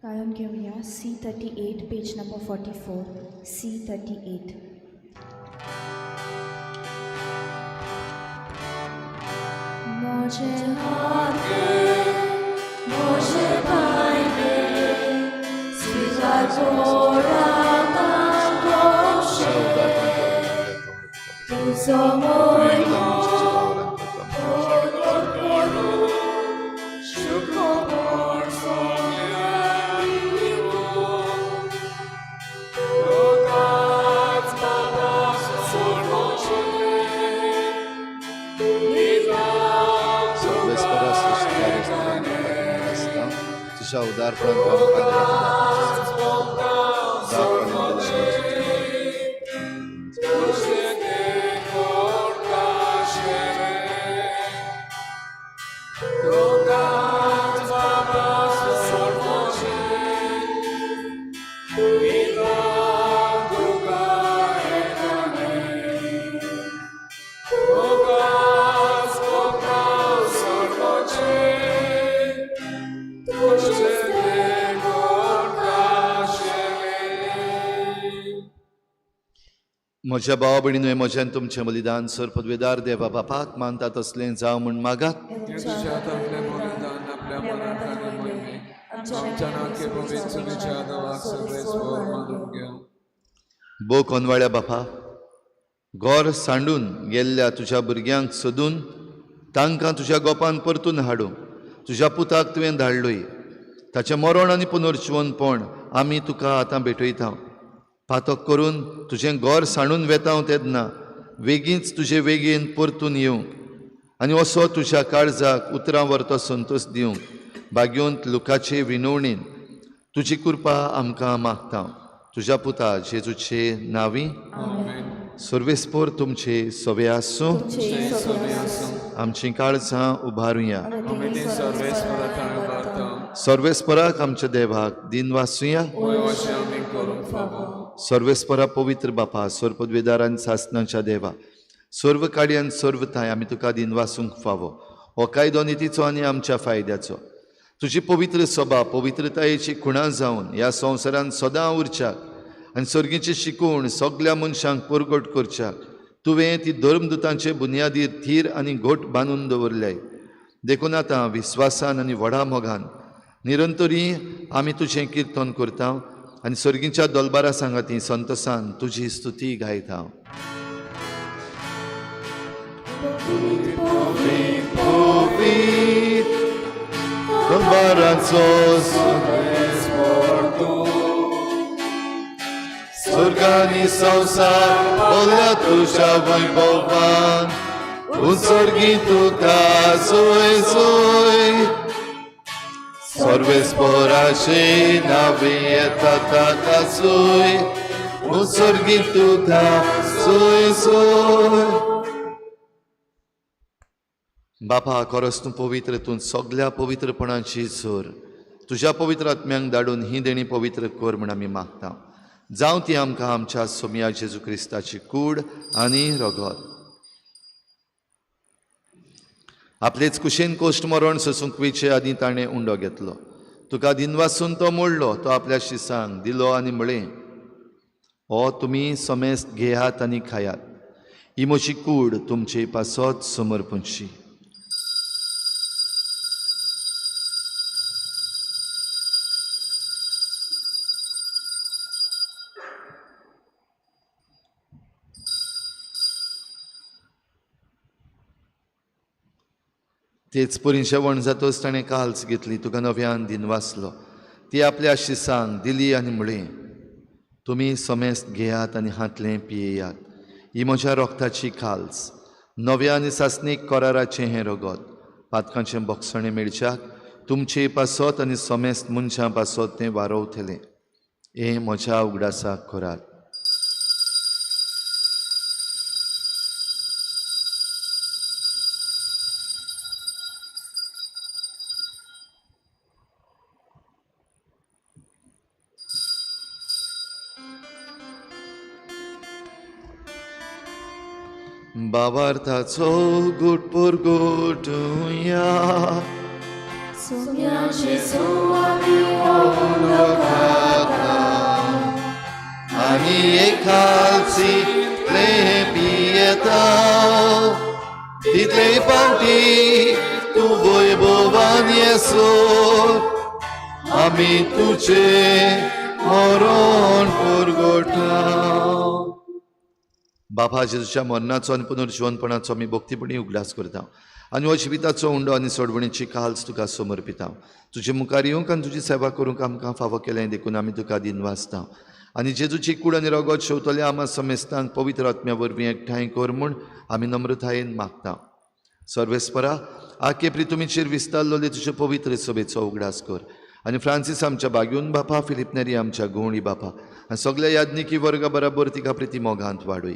गायन घेवया C38 page number 44 C38. मोजे हाते मोजे पायले स्वीकार कोरा कोशे तुजो मोय तुझ्या उदारपणान म्हज्या भावा भयणीन म्हज्यान तुमचें बलिदान सर पदवेदार देवा बापाक मानता तसलें जावं म्हूण मागात. बो कोनवाळ्या बापा, गोर सांडून गेल्ल्या तुज्या भुरग्यांक सोदून तांकां तुज्या गोपान परतून हाडूं तुज्या पुताक तुवें धाडलोय. ताचें मरण आनी पुनर्जिवनपण आमी तुका आतां भेटयता. पातक करून तुजें घर सांडून वेता तेन्ना वेगींच तुजे वेगीन परतून येवंक आनी असो तुज्या काळजाक उतरां व्हरतो संतोश दिवंक भाग्योंत लुकाचे विनवणीन तुजी कृपा आमकां मागता. तुज्या पुता जेजूचे नांवी. सर्वेस्पोर तुमचे सवे आसूं. आमचीं काळजां उबारुया. सर्वेस्पराक आमच्या देवाक दिन वासुया. सर्वेस्परा पवित्र बापा, सर्वपदवेदार आनी सासनाच्या देवा, सर्व काडी आनी सर्व थांय आमी तुका दिन वासूंक फावो. हो कायदो नितीचो आनी आमच्या फायद्याचो. तुजी पवित्र सभा पवित्रतायेची खुणा जावन ह्या संवसारान सदां उरच्याक आनी सर्गीची शिकवण सगल्या मनशांक परगट करच्याक तुवें ती धर्मदुतांचे बुन्यादीर थीर आनी घट बांदून दवरल्याय. देखून आतां विस्वासान आनी व्हडा मोगान निरंतरी आमी तुजें किर्तन करता आनी सर्गीच्या दलबारा सांगाती संतोसान तुजी स्तुती गायता. स्वर्गानी संवसार बोल्ला तुज्या वैभवान, उत्सर्गी तुका सोय सोय. सर्वेस्पराचे नावे येता ताका सोय, उत्सर्गी तुका सोय सोय. बापा, खरोच तूं पवित्र, तूं सगल्या पवित्रपणाची जोर. तुज्या पवित्र आत्म्यांक धाडून ही देणी पवित्र कर म्हूण आमी मागता. जावं ती आमकां आमच्या सोमया जेजू क्रिस्ताची कूड आनी रगत. आपलेच कुशेन कोश्ट मरण सोसूंक वयचे आदीं ताणें उंडो घेतलो. तुका दिनवासून तो मोडलो, तो आपल्या शिसांक दिलो आनी म्हळें, हो तुमी समेस्त घेयात आनी खायात. ही म्हजी कूड तुमचे पासत समर्पणची. तेच परी जेवण जातच ताणें काल्स घेतली, तुका नव्यान दिनवासलो, ती आपल्या शिसांक दिली आनी म्हळें, तुमी समेस्त घेयात आनी हांतलें पियेयात. ही म्हज्या रोगताची काल्स, नव्या आनी सासणीक कराराचें हें रगत. पातकांचें बोगसणें मेळच्याक तुमचे पासत आनी समेस्त मनशां पासत तें वारोवतलें. हें म्हज्या उगडासाक करात. बाबार्थाचो गुटपूर गुटुया सोम्या जेजू आमी उंडो खाता आनी एकालसी तितले पियेता तितले पावटी तूं वैभवान येसो आमी तुजे मरण पुरगोटा. बापा जेजूच्या मरणाचो आनी पुनर्जिवनपणाचो आमी भक्तीपणी उगडास करता आनी हो जिविताचो उंडो आनी सोडवणीची काल्स तुका समर्पिता. तुजे मुखार येवंक आनी तुजी सेवा करूंक आमकां फावो केलें देखून आमी तुका दिनवासता आनी जेजूची कूड आनी रगत शेवतले आमा समेस्तांक पवित्र आत्म्या वरवीं एकठांय कर म्हूण आमी नम्रतायेन मागता. सर्वेस्परा आके प्रितुमीचेर विस्तारलोले तुजे पवित्र सभेचो उगडास कर आनी फ्रांसीस आमच्या बाग्यून बापा, फिलीप नेरी आमच्या घुंवळी बापा आनी सगल्या याज्ञिकी वर्गा बराबर तिका प्रिती मोगांत वाडय.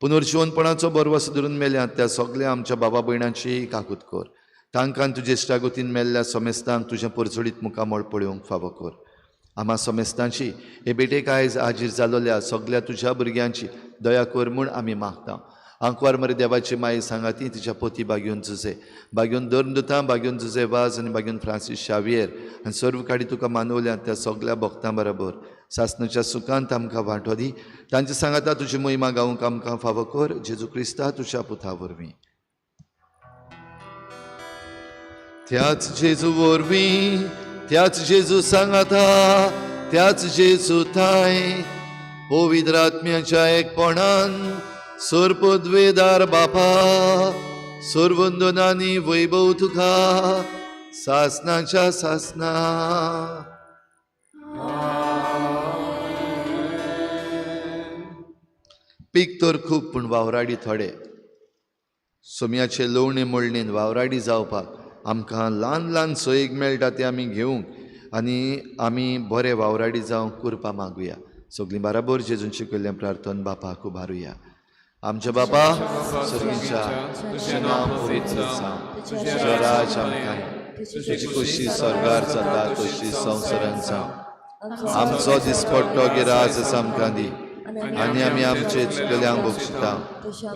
पुनर्जिवनपणाचो बरवस धरून मेल्यात त्या सगल्या आमच्या बाबा भयणांची काकूत कर. तांकां तुजे इश्टागतीन मेल्ल्या समेस्तांक तुजें परजळीत मुखामळ पळोवंक फावो कर. आमा समेस्तांची हे भेटेक आयज हाजीर जालोल्या सगल्या तुज्या भुरग्यांची दया कर म्हूण आमी मागता. आंकवार मरे देवाची माई सांगाती तिच्या पोती बागेवन जुजे, बागेवन धर्मदुतां, बागेवन जुजे वाज आनी बागेवन फ्रांसीस शावियर आनी सर्व काडी तुका मानवल्या त्या सगल्या भक्तां बरोबर सासणाच्या सुखांत आमकां वांटो दी. तांचे सांगाता तुजी महिमा गावंक आमकां फावो कर जेजू क्रिस्ता तुज्या पुता वरवीं. त्याच जेजू वरवीं, त्याच जेजू सांगाता, त्याच जेजू थांय पवित्र आत्म्याच्या एकपणान सर्पद्वेदार बापा सर्वंदनानी वैभव तुका सासनाच्या सासना. पीक तर खूब पूण वावराडी थोडे. सोम्याचे लोवणे मोडणेन वावराडी जावपाक आमकां ल्हान ल्हान सोयीक मेळटा ते आमी घेवंक आनी आमी बरे वावराडी जावंक कुरपा मागुया. सगळीं बराबर जेजून शिकयल्लें प्रार्थन बापाक उबारुया. आमच्या बापा सर्गीच्या, तुजें नांव पवित्र जावं, तुजें राज आमकां, तुजी खोशी स्वर्गार जाता तशी संवसारांत जावं. आमचो दिसपट्टो गिराज आमकां दी आनी आमी आमचे चुकल्यांक बक्षिता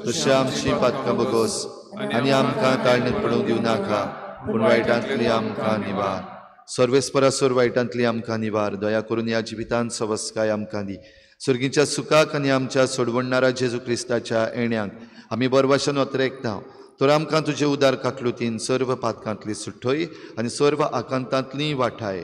तशें आमची पातकां बगोस आनी आमकां ताळणेंत पडूंक दिवं नाका पूण वायटांतली आमकां निवार. सर्वेस्परासर वायटांतली आमकां निवार. दया करून ह्या जिवितांत सवस्काय आमकां दी. सर्गीच्या सुखाक आनी आमच्या सोडवणणारा जेजू क्रिस्ताच्या येण्याक आमी बरवाशन अत्रेकता तर आमकां तुजे उदार काकलुतीन सर्व पातकांतली सुठोय आनी सर्व आकांतांतली वाठाय.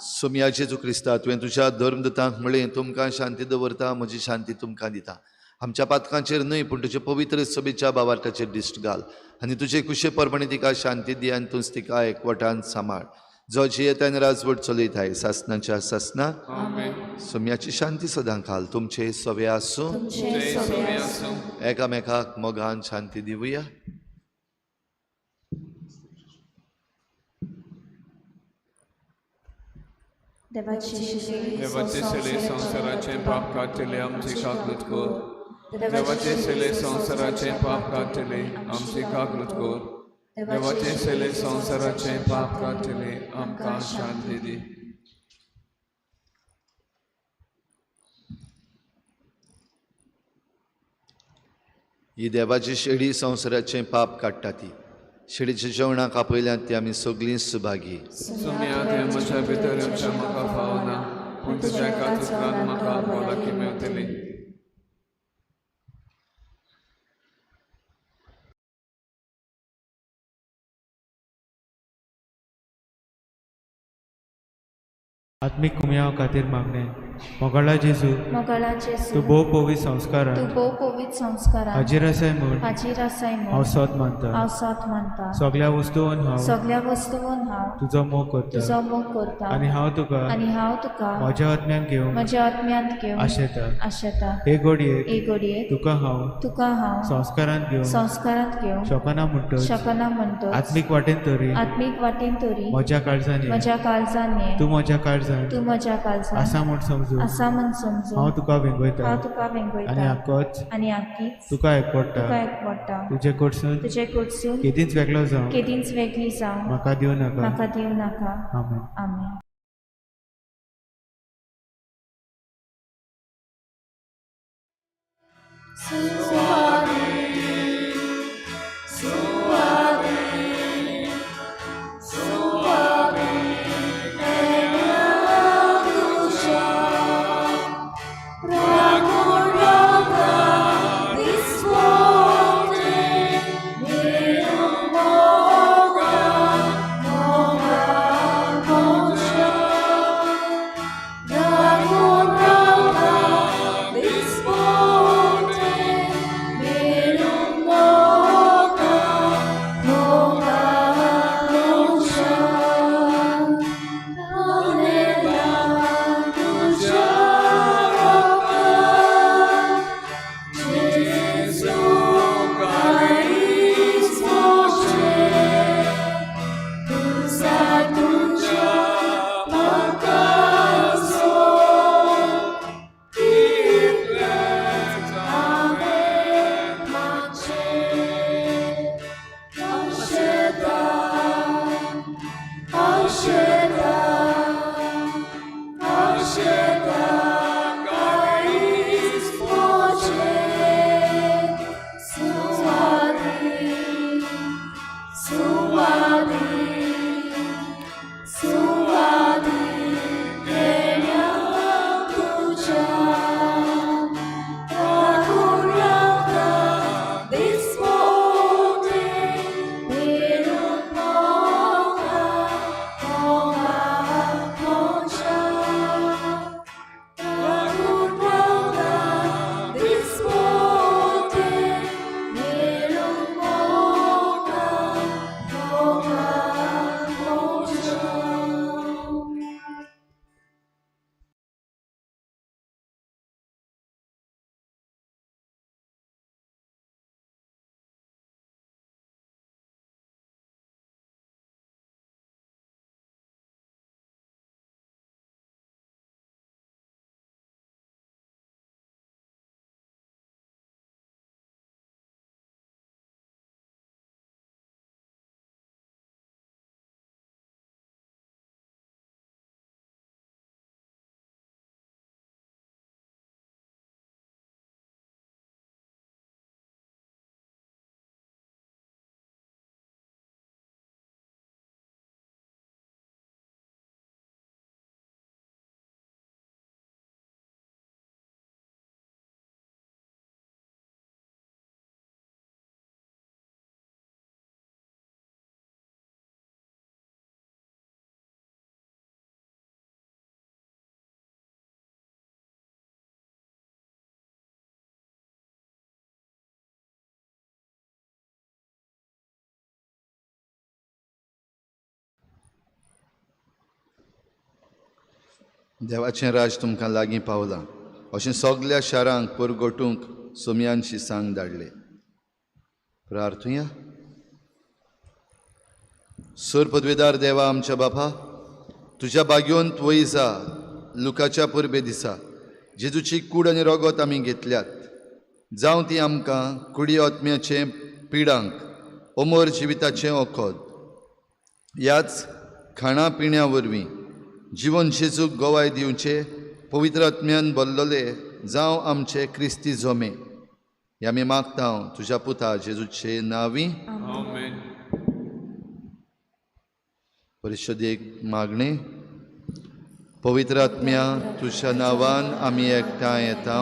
सोमया जेजू क्रिस्ता, तुवें तुज्या धर्मदूतांक म्हळें तुमकां शांती दवरता, म्हजी शांती तुमकां दिता. आमच्या पातकांचेर न्हय पूण तुजे पवित्र सभेच्या बावार्थाचेर दिश्ट घाल आनी तुजे कुशे परमाणे तिका शांती दी आनी तूंच तिका एकवटान सांबाळ. जो जियेता आनी राजवट चलयताय सासनाच्या सासना. सोम्याची शांती सदां घाल. तुमचे सवे आसूं. एकामेकाक मोगान शांती दिवया. देवाचे सेले संवसाराचें पाप काडटले आमची काकूत कर. देवाचे सेले संवसाराचें पाप काडटले आमची काकूत कर. देवाचे सेले संवसाराचें पाप काडटले आमकां शांती दी. ही देवाची शेळी संवसाराचें पाप काडटा ती शेळीच्या जेवणाक आपयल्यात ती आमी सगळीं सुभागी. सोम्या तें म्हज्या भितर येवचें म्हाका फावना पूण तुज्या एकाच उपरांत म्हाका भलायकी मेळटली. आत्मीक कुमयाव खातीर मागणें. मोगाळा जेजू, मोगाळा जेजू, तूं भोव पवित्र संस्कारान, तूं भोव पवित्र संस्कारान हाजीर आसाय म्हूण, हाजीर आसाय म्हूण हांव सोद मानता, हांव सोद मानता. सगल्या वस्तून हांव, सगल्या वस्तून हांव तुजो मोग करता, तुजो मोग करता आनी हांव तुका, आनी हांव तुका म्हज्या आत्म्यान घेवन, म्हज्या आत्म्यांत घेवन आशेता. आशेता. हे घडयेक, हे घडयेक तुका हांव, तुका हांव संस्कारांत घेवन, संस्कारांत घेवन शकना म्हणटच, शकना म्हणटच आत्मीक वाटेन तरी, आत्मीक वाटेन तरी म्हज्या काळजान, म्हज्या काळजान ये, तूं म्हज्या काळजान, तूं म्हज्या काळजान आसा म्हूण समजून, आसा म्हूण समजून हांव तुका वेंगयता, हांव तुका वेंगयता आनी आकोच, आनी आकीच तुका एकवडटा, तुका एकवडटा. तुजे कडसून, तुजे कडसून केदींच वेगळो जावं, केदींच वेगळी जावं म्हाका दिवं नाका, म्हाका दिवं नाका. आमेन. आमेन. देवाचें राज तुमकां लागीं पावलां अशें सगल्या शारांक परगटूंक सोम्यानशी सांग धाडले. प्रार्थुया. सोर पदवेदार देवा आमच्या बापा, तुज्या बागयोन वयजा लुकाच्या परबे दिसा जेजूची कूड आनी रगत आमी घेतल्यात, जावं ती आमकां कुडी आत्म्याचें पिडांक अमर जिविताचें वखद. ह्याच खाणा पिण्या वरवीं जिवन जेजूक गवाय दिवचे पवित्र आत्म्यान बल्लोले जावं आमचे क्रिस्ती जमे. हे आमी मागता तुज्या पुता जेजूचे नांवी. आमेन. परिशदेक मागणें. पवित्र आत्म्या तुज्या नांवान आमी एकठांय येता,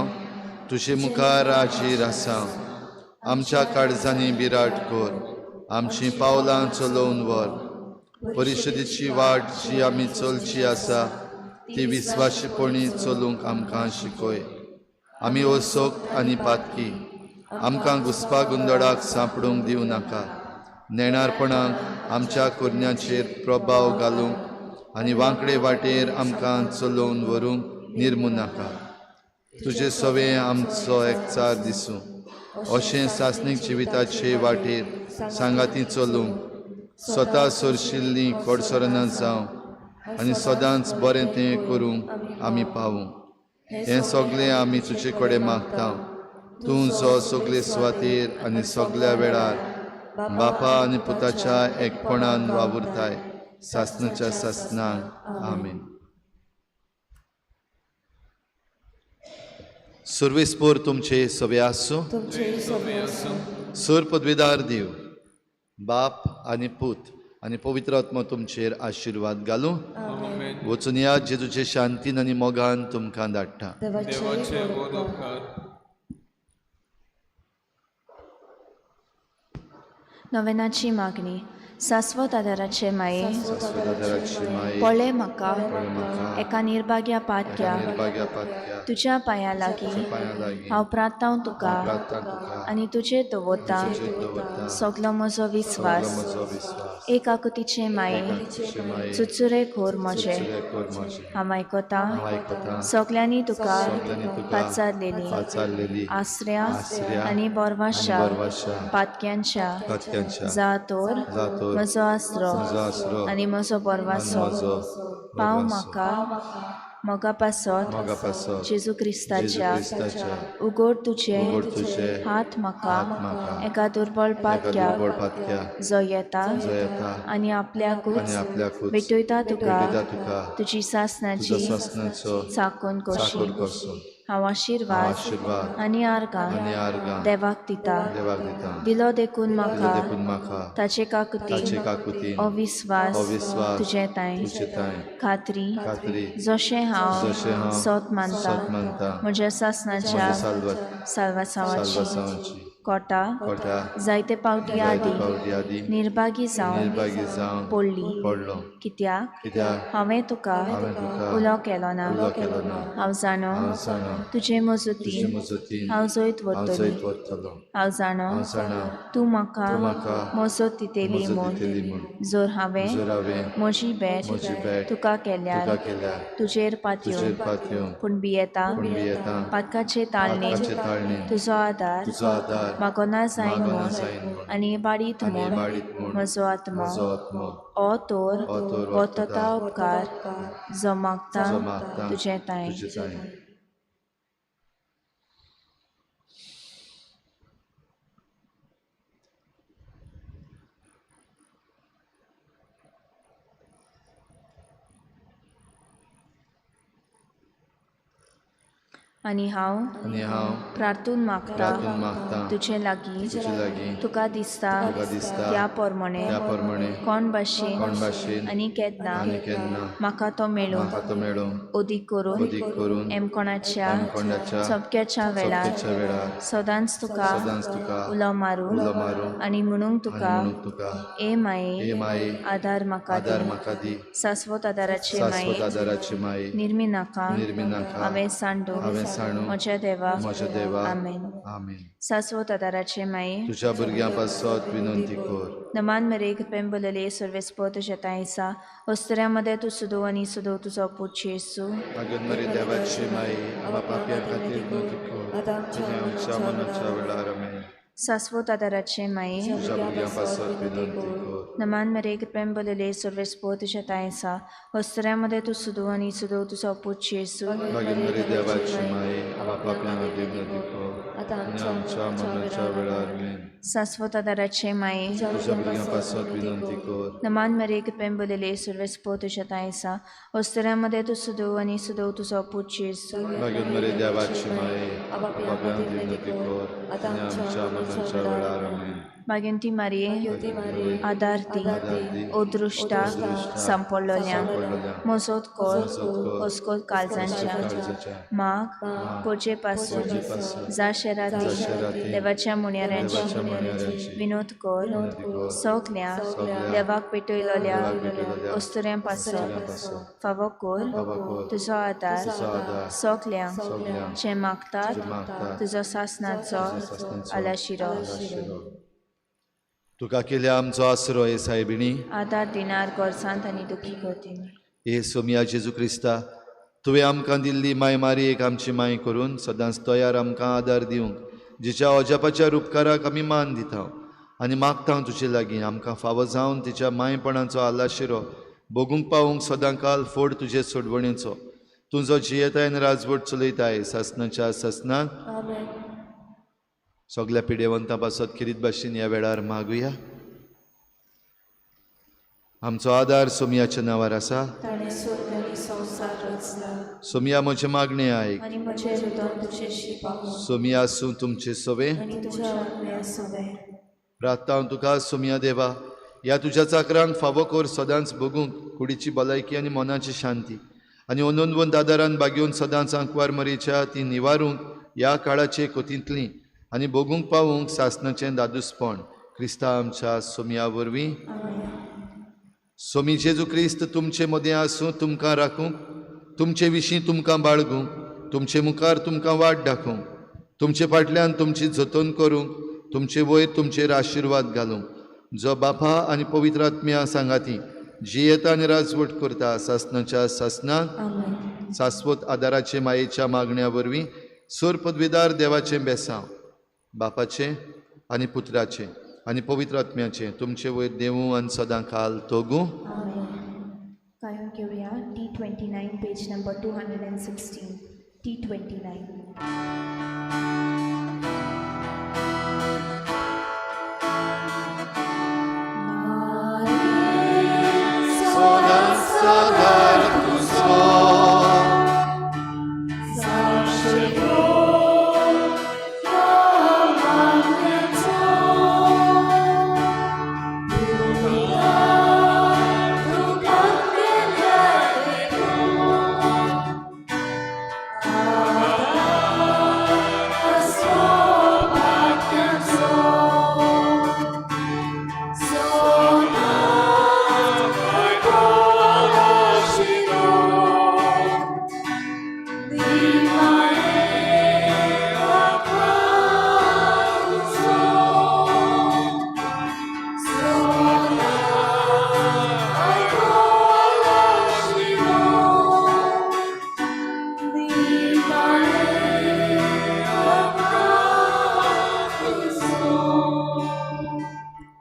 तुजे मुखार हाजीर आसा. आमच्या काळजांनी बिराट कर, आमचीं पावलां चलोवन व्हर. परिशदेची वाट जी आमी चलची आसा ती विस्वाशीपणी चलूंक आमकां शिकय. आमी असोक आनी पातकी, आमकां घुसपा गोंदळाक सांपडूंक दिवं नाका. नेणारपणाक आमच्या कोरण्याचेर प्रभाव घालूंक आनी वांकडे वाटेर आमकां चलोवन व्हरूंक निर्मू नाका. तुजे सवे आमचो एकचार दिसूं, अशें सासणीक जिविताचे वाटेर सांगाती चलूंक स्वता सोरशिल्लीं कडसरना जावं आनी सदांच बरें तें करूंक आमी पावूं. हें सगळें आमी तुजे कडेन मागता, तूं जो सगळे सुवातेर आनी सगळ्या वेळार बापा आनी पुताच्या एकपणान वावुरताय सासणाच्या सासणाक. आमेन. सुर्वेस्पोर तुमचे सवे आसूं. तुमचे सवे आसूं. सूर पदवीदार देव बाप आनी पूत आनी पवित्र आत्मो तुमचेर आशिर्वाद घालूं. आमेन. वचून या जेजूचे शांतीन आनी मोगान तुमकां धाडटा. देवाचे व्हड उपकार. नवेनाची मागणी. सास्वत आदाराचे माये, सास्वत माये, पळय म्हाका पळय म्हाका एका निर्भाग्या पातक्या, निर्भाग्या पातक्या, तुज्या पांया लागीं पांयां लागीं हांव प्रार्थांव तुका प्रार्थना तुका आनी तुजेर दवरता तुजेर दवरता सगलो म्हजो विस्वास. सगलो म्हजो विस्वास. एक आकुतीचे माये, तुजे माये, चुचुरे खोर म्हजे, चुचुरे कोर म्हजें, हांव आयकता हांव आयकता सगल्यांनी तुका सगल्यांनी तुका पाचारलेली पाचारलेली आसऱ्या आसऱ्या आनी बोरवाशा आनी बोरवाशा पातक्यांच्या पातक्यांच्या जा तोर जा तोर म्हजो आसरो म्हजो आसरो आनी म्हजो आनी बोरवासो म्हजो पाव बोरवासो. म्हाका मोगा पासत मोगा पासत जेजू जेजू क्रिस्ताच्या क्रिस्ताच्या उगड तुजे उगड तुजे हात म्हाका हात म्हाका एका दुर्बळ एका पातक्याक दुर्बळ पातक्या जो येता जो येता आनी आपल्याकूच आनी आपल्याकूच भेटयता तुका भेटयता तुका तुजी सासणाची तुज्या सासणाचो चाकून चाकूर कशी. करसो. हांव आशिर्वाद हांव आशिर्वाद आनी आर्गां आनी आर्गां देवाक दिता. देवाक दिता. दिलो देखून दिलो म्हाका देखून म्हाका ताचे काकुतीन ताचे काकुतीन अविस्वास अविस्वास तुजे तांय तुजे तांय खात्री खात्री जशें हांव जशें हांव सत मानता सत मानता म्हज्या सासणाच्या म्हज्या साल्वा साल्वासांवाची साल्वासांवाची कोटा कोटा जायते पावटी जायते आदी पावटी आदी निर्भागी जावन निर्भागी जावन पडली. पडलो. कित्याक कित्याक हांवें तुका हांवें तुका उलो केलो ना. उलो केलो ना. हांव जाणो हांव जाणा तुजे तुजे मजतीन मजतीन हांव जैत हांव व्हरतली. जैत व्हरतलो. हांव जाणो हांव जाणा तूं म्हाका तूं म्हाका मजत दितली मजत म्हूण. दितली म्हूण. जर हांवें जर हांवें म्हजी भेट म्हजी भेट तुका केल्यार तुका केल्यार तुजेर तुजेर पातयेवन पातयेवन पूण भियेता पूण भियेता पातकाचे ताळणेन पातकाचे ताळणेन तुजो आदार तुजो आदार मागोना जायन मागोना म्हूण जायन म्हूण आनी बाडीत आनी म्हूण बाडीत म्हूण म्हजो आत्मो म्हजो आत्मो ओ तोर ओ तोर वर्तता उपकार जो मागता जो मागता तुजें तांय. तुजें तांय. आनी हांव आनी हांव प्रार्थून मागता प्रार्थून मागता तुजे लागीं तुजे लागीं तुका दिसता तुका दिसता त्या प्रमाणे त्या प्रमाणे कोण भाशेन कोण भाशेन आनी केन्ना आनी केन्ना म्हाका तो मेळूं म्हाका तो मेळूं अदीक करून अदीक करून एमकोणाच्या एमकोंडाच्या चपक्याच्या वेळार चपक्याच्या वेळार सदांच तुका सदांच तुका उलो मारूं उलो मारूं आनी म्हणूंक आनी तुका म्हणूंक तुका ए माये ए माये आदार म्हाका आदार दी. म्हाका दी. सास्वत आदाराचे सास्वत माये आदाराची माये निर्मी नाका निर्मी नाका हांवें सांडू हांवें सांडू म्हज्या देवा म्हज्या देवा. आमेन. आमेन. सास्वत आदाराचे माये तुज्या भुरग्यां पासत विनंती कर. नमान मरेक प्रेम बोलले सर्वेस्पो तुज्या तांयसा वस्तुऱ्यामध्ये तूं सुदो आनी सुदो तुजो पूत जेजू. मागीर मरे देवाची माई आम्हा पापयां खातीर विनंती कर आनी आमच्या मनाच्या वेळार. आमेन. सास्वत आदाराचे माये तुज्या भुरग्यां पासत विनंती कर. नमान मरेक प्रेम बोलले सर्वेस्पो तुज्या तांयसा वस्तुऱ्यामध्ये तूं सुदो आनी सुदो तुजो पूत जेजू. मागीर मरे देवाची माई आम्हा पापयां खातीर विनंती कर आनी आमच्या मनाच्या वेळार. आमेन. सास्वत आदाराचे माये तुज्या भुरग्यां पासत विनंती कर. नमान मरेक प्रेम बोलले सर्वेस्पो तुज्या तांयसा वस्तुऱ्यामध्ये तूं सुदो आनी सुदो तुजो पूत जेजू. मागीर मरे देवाची माई आम्हा पापयां खातीर विनंती कर आनी आमच्या मनाच्या वेळार. आमेन. भाग्यंती मारये आदार दी अदृश्टा सांपडलोल्यांक मजत कर अस्कोत काळजांच्या माग पोरचे पासून जा शेराती देवाच्या मुण्याऱ्यांची विनोद कर सगल्या देवाक पेटयलोल्या अस्तुऱ्यां पासून फावो कर तुजो आदार सगल्यांक जे मागतात तुजो सासनाचो आलाशिरो. तुका केल्या आमचो आसरो हे सायबिणी आदार दिनार गरजांत आनी दुखी करतीन. हे सोमिया जेजू क्रिस्ता तुवें आमकां दिल्ली माय मारी एक आमची माय करून सदांच तयार आमकां आदार दिवंक जिच्या अजापाच्या रुपकाराक आमी मान दिता आनी मागता तुजे लागीं आमकां फावो जावन तिच्या मायपणाचो आलाशिरो भोगूंक पावूंक सदां काल फोड तुजे सोडवणेचो. तुजो जियेताय आनी राजवट चलयताय सासनाच्या सासनाक. सगल्या पिडेवंतां पासत खेरीत भाशेन ह्या वेळार मागुया. आमचो आदार सोमयाच्या नांवार आसा. सोमया म्हजें मागणें आयक आनी म्हजें रुदन तुजेशी पावूं. सोमया आसूं तुमचे सोवे आनी तुज्या आत्म्या सोवे. प्रार्थना हांव तुका सोमया देवा, ह्या तुज्या चाकरांक फावो कर सदांच भोगूंक कुडीची भलायकी आनी मनाची शांती आनी अनंतवंत आदारान बागेवन सदांच आंकवार मरेच्या ती निवारूंक ह्या काळाचे कोतींतली आनी भोगूंक पावूंक सासणाचें दादूसपण क्रिस्ता आमच्या सोमया वरवीं. सोमी जेजू क्रिस्त तुमचे मदें आसूं, तुमकां राखूंक, तुमचे विशीं तुमकां बाळगूंक, तुमचे मुखार तुमकां वाट दाखोवंक, तुमचे फाटल्यान तुमची जतन करूंक, तुमचे वयर तुमचेर आशिर्वाद घालूंक, जो बापा आनी पवित्र आत्म्या सांगाती जियेता आनी राजवट करता सासणाच्या सासणाक. सास्वत आदाराचे मायेच्या मागण्या वरवीं सोर पदवीदार देवाचें बेसांव बापाचें आनी पुत्राचें आनी पवित्र आत्म्याचें तुमचे वयर देवूं आनी सदां काल तोगूं. गायन घेवया T29 page number 216 T29.